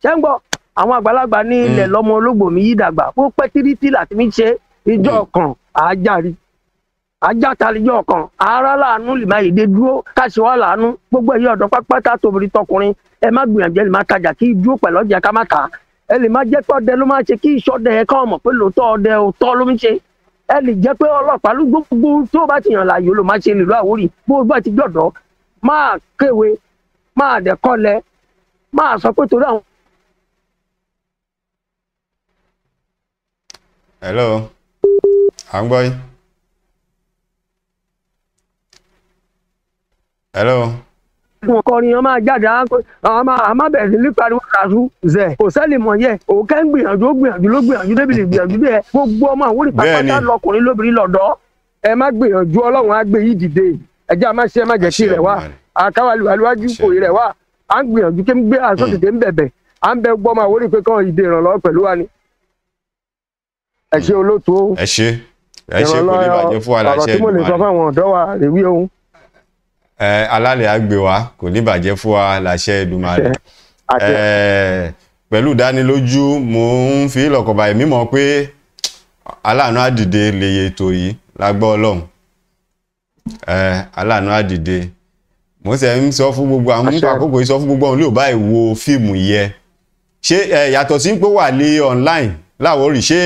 Ṣé ń gbọ́ àwọn àgbàlagbà ní ilẹ̀ lọ́mọ ológbò mi yí dàgbà, bó pẹ́ tírítí láti mi ṣe ìjọ kan àájáre ajátalijọ́ kan ara láàánú lè máa yèdè dúró káṣí wá láàánú. Gbogbo ẹ̀yin ọ̀dọ́ pápátá tóbi tọkùnrin, ẹ má gbìyànjú, ẹ lè má tajà kí dúró pẹ̀lú ọjà ká má kà á, ẹ lè má jẹ́ pé ọdẹ ló máa ṣe kí ìṣọdẹ ẹ káwọn mọ̀ pé lóòótọ́ ọdẹ òótọ́ ló ń ṣe, ẹ lè jẹ́ pé ọlọ́pàá ló gbogbo tó bá ti yàn láàyò ló máa ṣe nílùú Àwórì. Bó bá ti gbọ́dọ̀ máa kéwe, máa dẹ̀ kọ́lẹ̀, máa sọ pé torí àwọn. Hello, à ń gbọ́ yín. Hello. Wọn kọrin wọn máa jáde, àwọn máa bẹ̀rẹ̀ sí ní pariwo kàṣú zẹ̀ kò sẹ́lì mọ̀ yẹ òkè ń gbìyànjú, ó gbìyànjú ló gbìyànjú débi lè gbìyànjú bí ẹ gbogbo ọmọ Àwórì pàápàá lọkùnrin lóbìnrin lọ́dọ̀ ẹ má gbìyànjú, Ọlọ́run á gbé yìí dìde, ẹ jẹ́ àmá ṣe ẹ má jẹ́ kí rẹ̀ wá àkáwálúwájú kò rẹ̀ wá, à ń gbìyànjú kí n gbé aṣọ tètè ń bẹ̀bẹ̀, à ń bẹ gbọ́ ọmọ Àwórì pé kàn ìdè ìrànlọ́wọ́ pẹ̀lú wa ni. Ẹ ṣé olóòtú o. Ẹ ṣé ẹ ṣé, kò ní bàjẹ́ fún wa láṣẹ Èdùmàrè. Ọ̀rọ̀ tí mo lè sọ fáwọn ọ̀dọ́ wa rèwí ohun. Alálẹ̀ àgbè wa kò ní bàjẹ́ fún wa láṣẹ Èdùmàrè. Pẹ̀lú ìdánilójú mo ń fi lọ́kọ̀ọ́bà èmi mọ̀ pé aláàánú àdìde lèyè ètò yìí lágbọ́ Ọlọ́run. Aláàánú àdìde mo sì ń sọ fún gbogbo àwọn nípa àkókò yìí, sọ fún gbogbo àwọn olóòbá báyìí wo fíìmù yẹ ṣé yàtọ̀ sí pé wà lé online Láwórì, ṣé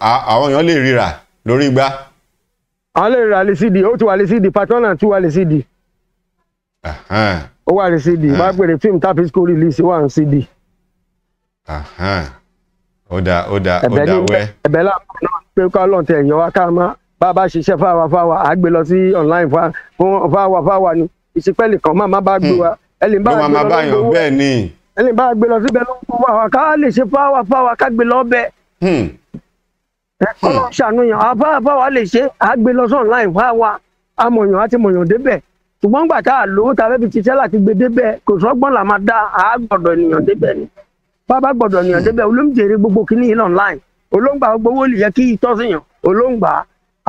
àwọn èèyàn lè ríra lórí igbá? Àwọn lè ríra lé CD, ó ti wà lé CD, part 1 and 2 wà lé CD. Ó wà ní CD, bá pèrè fíìmù Tapisco release wà ní CD. Ó dáa, ó dáa, ó Ẹ̀bẹ̀ dáa ní wẹ́. Ẹ̀bẹ̀ láàmú náà pé ká lọ́n tẹ ẹ̀yàn wa ká má bá a bá ṣiṣẹ́ fáwa fáwa à á gbé lọ sí online fún fáwa fáwa ni ìṣepẹ́lì kan má má bá gbé wa ẹ lè bá Ló a máa gbé máa lọ báyàn lọ́wọ́ bẹ́ẹ̀ ni. ẹ lè bá a gbé lọ síbẹ̀ ló ń kó wa ká lè ṣe fáwa fáwa ká gbé lọ bẹ́ẹ̀. Ọlọ́run ṣàánú yàn àfáà fáwa lè ṣe à á gbé lọ sí online fáwa amọ̀yàn àti mọ̀yàn débẹ̀, ṣùgbọ́n gbà tá a lówó tá a fẹ́ fi ṣiṣẹ́ láti gbé débẹ̀, kò sọ́gbọ́n là máa dá a gbọ́dọ̀ ènìyàn débẹ̀ ni. Bàbá gbọ́dọ̀ ènìyàn débẹ̀, olóńjèrè gbogbo kìíní yìí online olóńgbà gbogbo owó lè yẹ kí ìtọ́síyàn olóńgbà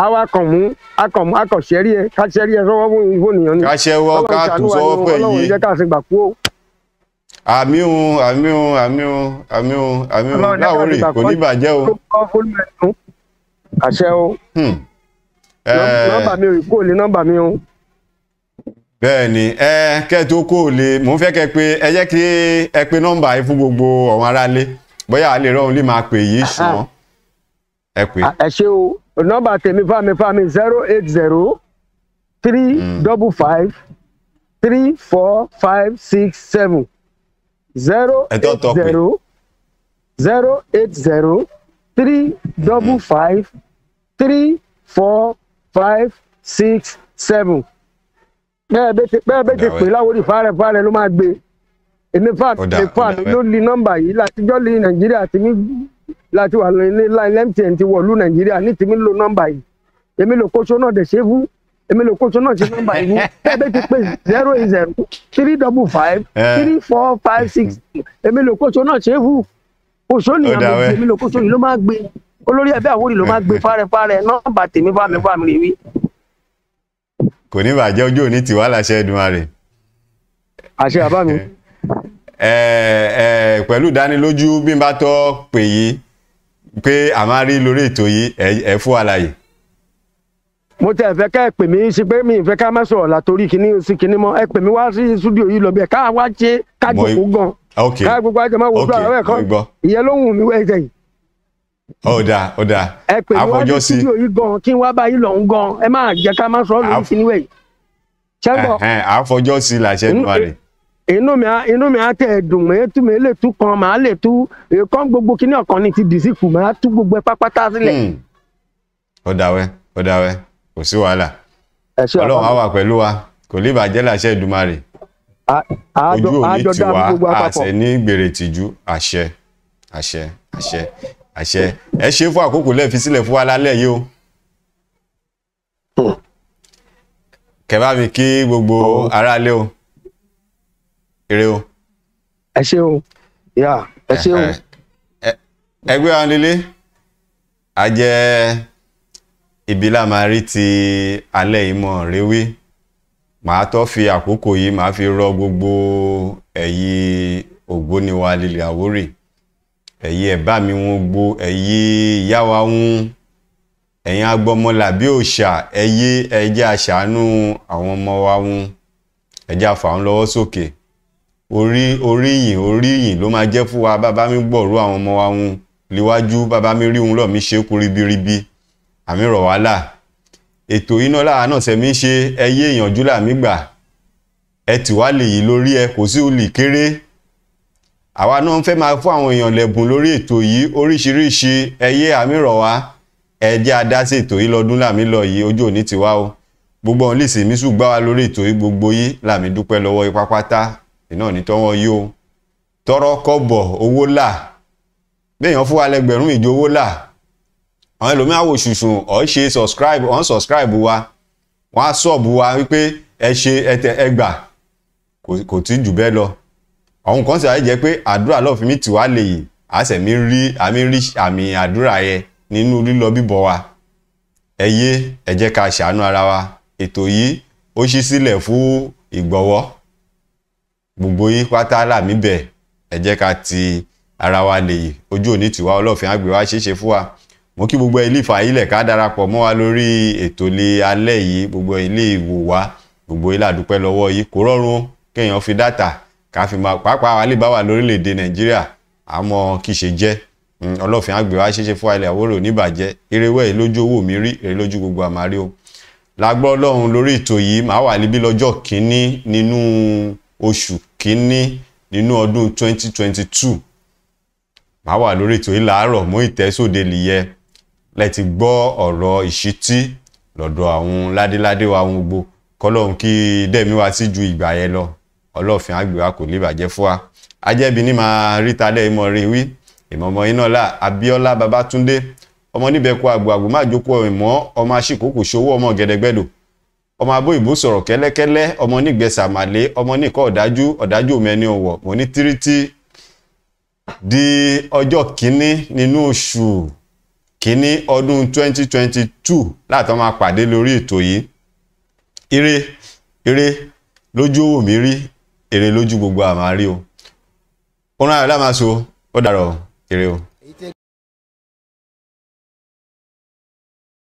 àwa kàn mú akàn mú akàn ṣẹ́rí ẹ ká ṣẹ́rí ẹ sọ́wọ́ fún ìfónìyàn ni. Ká ṣẹ́wọ́ Ọlọ́run ká ṣàánú tún wa ni sọ́wọ́ o, pẹ̀ Ọlọ́run yìí. jẹ́ ká ṣe gbà kú o. Àmì o, àmì o, àmì o, àmì o, àmì o. Ọlọ́run jẹ́ ká ṣe Láwórì gbà kò kú. ní bàjẹ́ o. Tó kọ́ fólú ẹnu àṣẹ o. Nọ́mbà mi ò kó lè nọ́mbà mi o. Bẹ́ẹ̀ ni, ẹ kẹ́ tó kó o lè mò ń fẹ́ kẹ́ pé ẹ jẹ́ kí ẹ pé nọ́mbà yìí fún gbogbo àwọn aráalé, bóyá a lè rọrùn lè máa pè yìí, ṣùgbọ́n ẹ pè. Ẹ ṣé o, nọ́mbà tèmi fámi fámi 080 3 55 3 4 5 6 7 0 Ẹ tọ́ 8 tọ́ pé. 0 0 8 0 3 55 3 4 5 6 7. Bẹ́ẹ̀ bẹ́ẹ̀ ti Ó dà pè láwórí fáre fáre ló máa gbé èmi fà Ó dà, mi fà ó dà mi ló li nọ́mbà yìí látijọ́ li Nàìjíríà tí mi láti wà ní line MTN ti wọ̀lú Nàìjíríà ní tèmi lo nọ́mbà yìí, èmi lò kóso náà dẹ̀ ṣe fún èmi lò kóso náà ṣe nọ́mbà yìí fún. Bẹ́ẹ̀ bẹ́ẹ̀ ti pé 080 3 55 3 4 5 6, èmi lò kóso náà ṣe fún kóso nìyẹn. Ó dà wẹ́. Èmi lò kóso yìí ló máa gbé olórí ẹbí Àwórì ló máa gbé fáre fáre nọ́mbà tèmi fámi fámi rè wí. Kò ní bàjẹ́, ojú òní tiwa láṣẹ Èdùmàrè. Àṣẹ àbá mi. Ẹ ẹ pẹ̀lú ìdánilójú bí n bá tọ́ pè yìí pé a máa rí lórí ètò yìí, ẹ fún àlàyé. Mo tẹ fẹ́ kẹ́ ẹ pè mí sí pé mi ì fẹ́ ká má sọ̀rọ̀ látòrí kíní sí kíní mọ́. Ẹ pè mí wá sí stúdíò yìí lọ bí ẹ ká wá ṣe ká jókòó gan ká gbogbo àjọ máa wo Ok, ojú ara ẹ̀ mo kan gbọ́. ìyẹn ló wù mí wẹ́ ẹ̀jẹ̀ yìí. Ó dáa, ó dáa. Ẹ pè mí wá Àfọjọ́ sí sí. stúdíò yìí gan kí n wá bá yín lọ́hún gan, ẹ má jẹ́ ká má sọ̀rọ̀ lórí kíní wẹ̀ yìí. Ṣẹ́gbọ́? Ẹ̀hẹ́n, àfọjọ́ sí làṣẹ Èdùmàrè. Inú mi á tẹ̀ dùn mí tú mi lè tú kan màá lè tú èèkàn gbogbo kíní ọ̀kan ní ti dìsíkù màá tú gbogbo ẹ pápátá sílẹ̀. Ó dáa wẹ́, ó dáa wẹ́, kò sí wàhálà. Ẹ ṣé. Ọlọ́run á Àbá mi. wà pẹ̀lú wa, kò ní bàjẹ́ làṣẹ Èdùmàrè. Àjọ Ojú òní àjọ dá tiwa gbogbo àpapọ̀. àṣẹ ní gbèrè tìjú. Àṣẹ, àṣẹ, àṣẹ, àṣẹ. Ẹ ṣe fún àkókò lẹ́ẹ̀fi sílẹ̀ fún wa lálẹ́ yìí o. Kẹ́ bá mi kí gbogbo aráalé o. Ire o. Ẹ ṣé o, yà ẹ ṣé o. Ẹgbẹ́ wa nílé a jẹ́ ibi la máa rí ti alẹ́ yìí mọ̀ réwé. Màá tó fi àkókò yìí màá fi rọ gbogbo ẹ̀yin ògbóni wa lílẹ̀ Àwórì, ẹ̀yin ẹ̀bá mi wọn gbó, ẹ̀yin ìyá wa wọn, ẹ̀yin agbọmọlà bí òòṣà, ẹ̀yin ẹ jẹ́ a ṣàánú àwọn ọmọ wa wọn, ẹ jẹ́ a fà wọ́n lọ́wọ́ sókè. Orí oríyìn oríyìn ló máa jẹ́ fún wa bàbá mi gbọ̀rú àwọn ọmọ wa wọn léwájú, bàbá mi rí òun lọ́ọ̀ mi ṣe é kú ribiribi àmì rọ̀ wàhálà. Ètò iná lára náà sẹ́mi ń ṣe ẹyé ìyànjú làmí gbà ẹ tì wá lè yìí lórí ẹ kò sí olè kéré. Àwa náà ń fẹ́ máa fún àwọn èèyàn lẹ́bùn lórí ètò yìí oríṣiríṣi. Ẹyé àmì rọ̀ wá, ẹ jẹ́ a dá sí ètò yìí lọ́dún làmí lọ yìí. Ojú òní ti wá o. Gbogbo ọ̀hún lè sì mí sùn gbá wa lórí ètò yìí. Gbogbo yìí làmí dúpẹ́ lọ́wọ́ ipá pátá iná ní tọ́wọ́ yìí o. Tọrọ kọ́bọ̀ owó là béèyàn fún wa lẹ́gbẹ̀rún ìjọ owó là. Àwọn ẹlòmíràn wò ṣùṣùn ọ̀ ṣe subscribe ọ̀ ń subscribe wa, wọ́n á sọ̀bù wa wípé ẹ ṣe ẹ tẹ ẹ gbà, kò tí jù bẹ́ẹ̀ lọ. Àwọn kan sì àyè jẹ́ pé àdúrà lọ́ọ̀ fi mí tì wá lè yìí àṣẹ mi rí àmì rí àmì àdúrà yẹ nínú lílọ bíbọ̀ wa. Ẹ yé ẹ jẹ́ ká ṣàánú ara wa. Ètò yìí ó ṣí sílẹ̀ fún ìgbọ̀wọ́ gbogbo yìí pátá làmí bẹ̀, ẹ jẹ́ ká ti ara wa lè yìí. Ojú òní tiwa, Ọlọ́fin àgbè wa ṣeéṣe fún wa. Mo kí gbogbo ilé ìfàyílẹ̀ ká darapọ̀ mọ́ wa lórí ètò ilé alẹ́ yìí, gbogbo ilé ìwò wa, gbogbo ilé àdúpẹ́ lọ́wọ́ yìí. Kò rọrùn kéèyàn fi dátà ká fi máa pàápàá wa lè bá wà lórílẹ̀‐èdè Nàìjíríà àmọ́ kì í ṣe jẹ́. Ọlọ́fin àgbè wa ṣeéṣe fún wa. Ilẹ̀ Àwórò oníbàjẹ́ erewẹ́ yìí lójú owó mi rí èrè lójú gbogbo àmàrí o. Lágbọ́ Ọlọ́run lórí ètò yìí màá wà níbí lọ́jọ́ kìíní nínú oṣù kìíní nínú ọdún 2022. Màá wà lórí ètò yìí láàárọ̀ mú ìtẹ́sóde lìyẹ lẹ́ti gbọ́ ọ̀rọ̀ ìṣítí lọ́dọ̀ àwọn ládéládé wa àwọn gbogbo kọ́lọ́hún kí dẹ̀mí wa sí ju ìgbà yẹn lọ. Ọlọ́ọ̀fin àgbè wa kò lè bàjẹ́ fún wa. Ajẹ́bi ní máa ríta lẹ́yìn mọ́ rí wí. Ìmọ̀mọ́ iná là Abíọ́lá Babátúndé ọmọ níbẹ̀ kó àgbò àgbò má jókòó ìmọ̀ ọmọ aṣíkòkò ṣòwò ọmọ gẹ̀dẹ̀gbẹ̀dò ọmọ abó ìbò sọ̀rọ̀ kẹ́lẹ́kẹ́lẹ́ ọmọ nígbẹ̀sà màlẹ́ ọmọ níkọ́ ọ̀dájú ọ̀dájú òmẹ́ni ọ̀wọ̀ mọ̀ ní tírítí di ọjọ́ kìíní nínú oṣù kìíní ọdún 2022 látọ̀ máa pàdé lórí ètò yìí. Ire ire lójú owó mi rí, ire lójú gbogbo àmàrí o. Oorun ayọ̀ lá máa sùn o, ó dàrọ̀, ire o.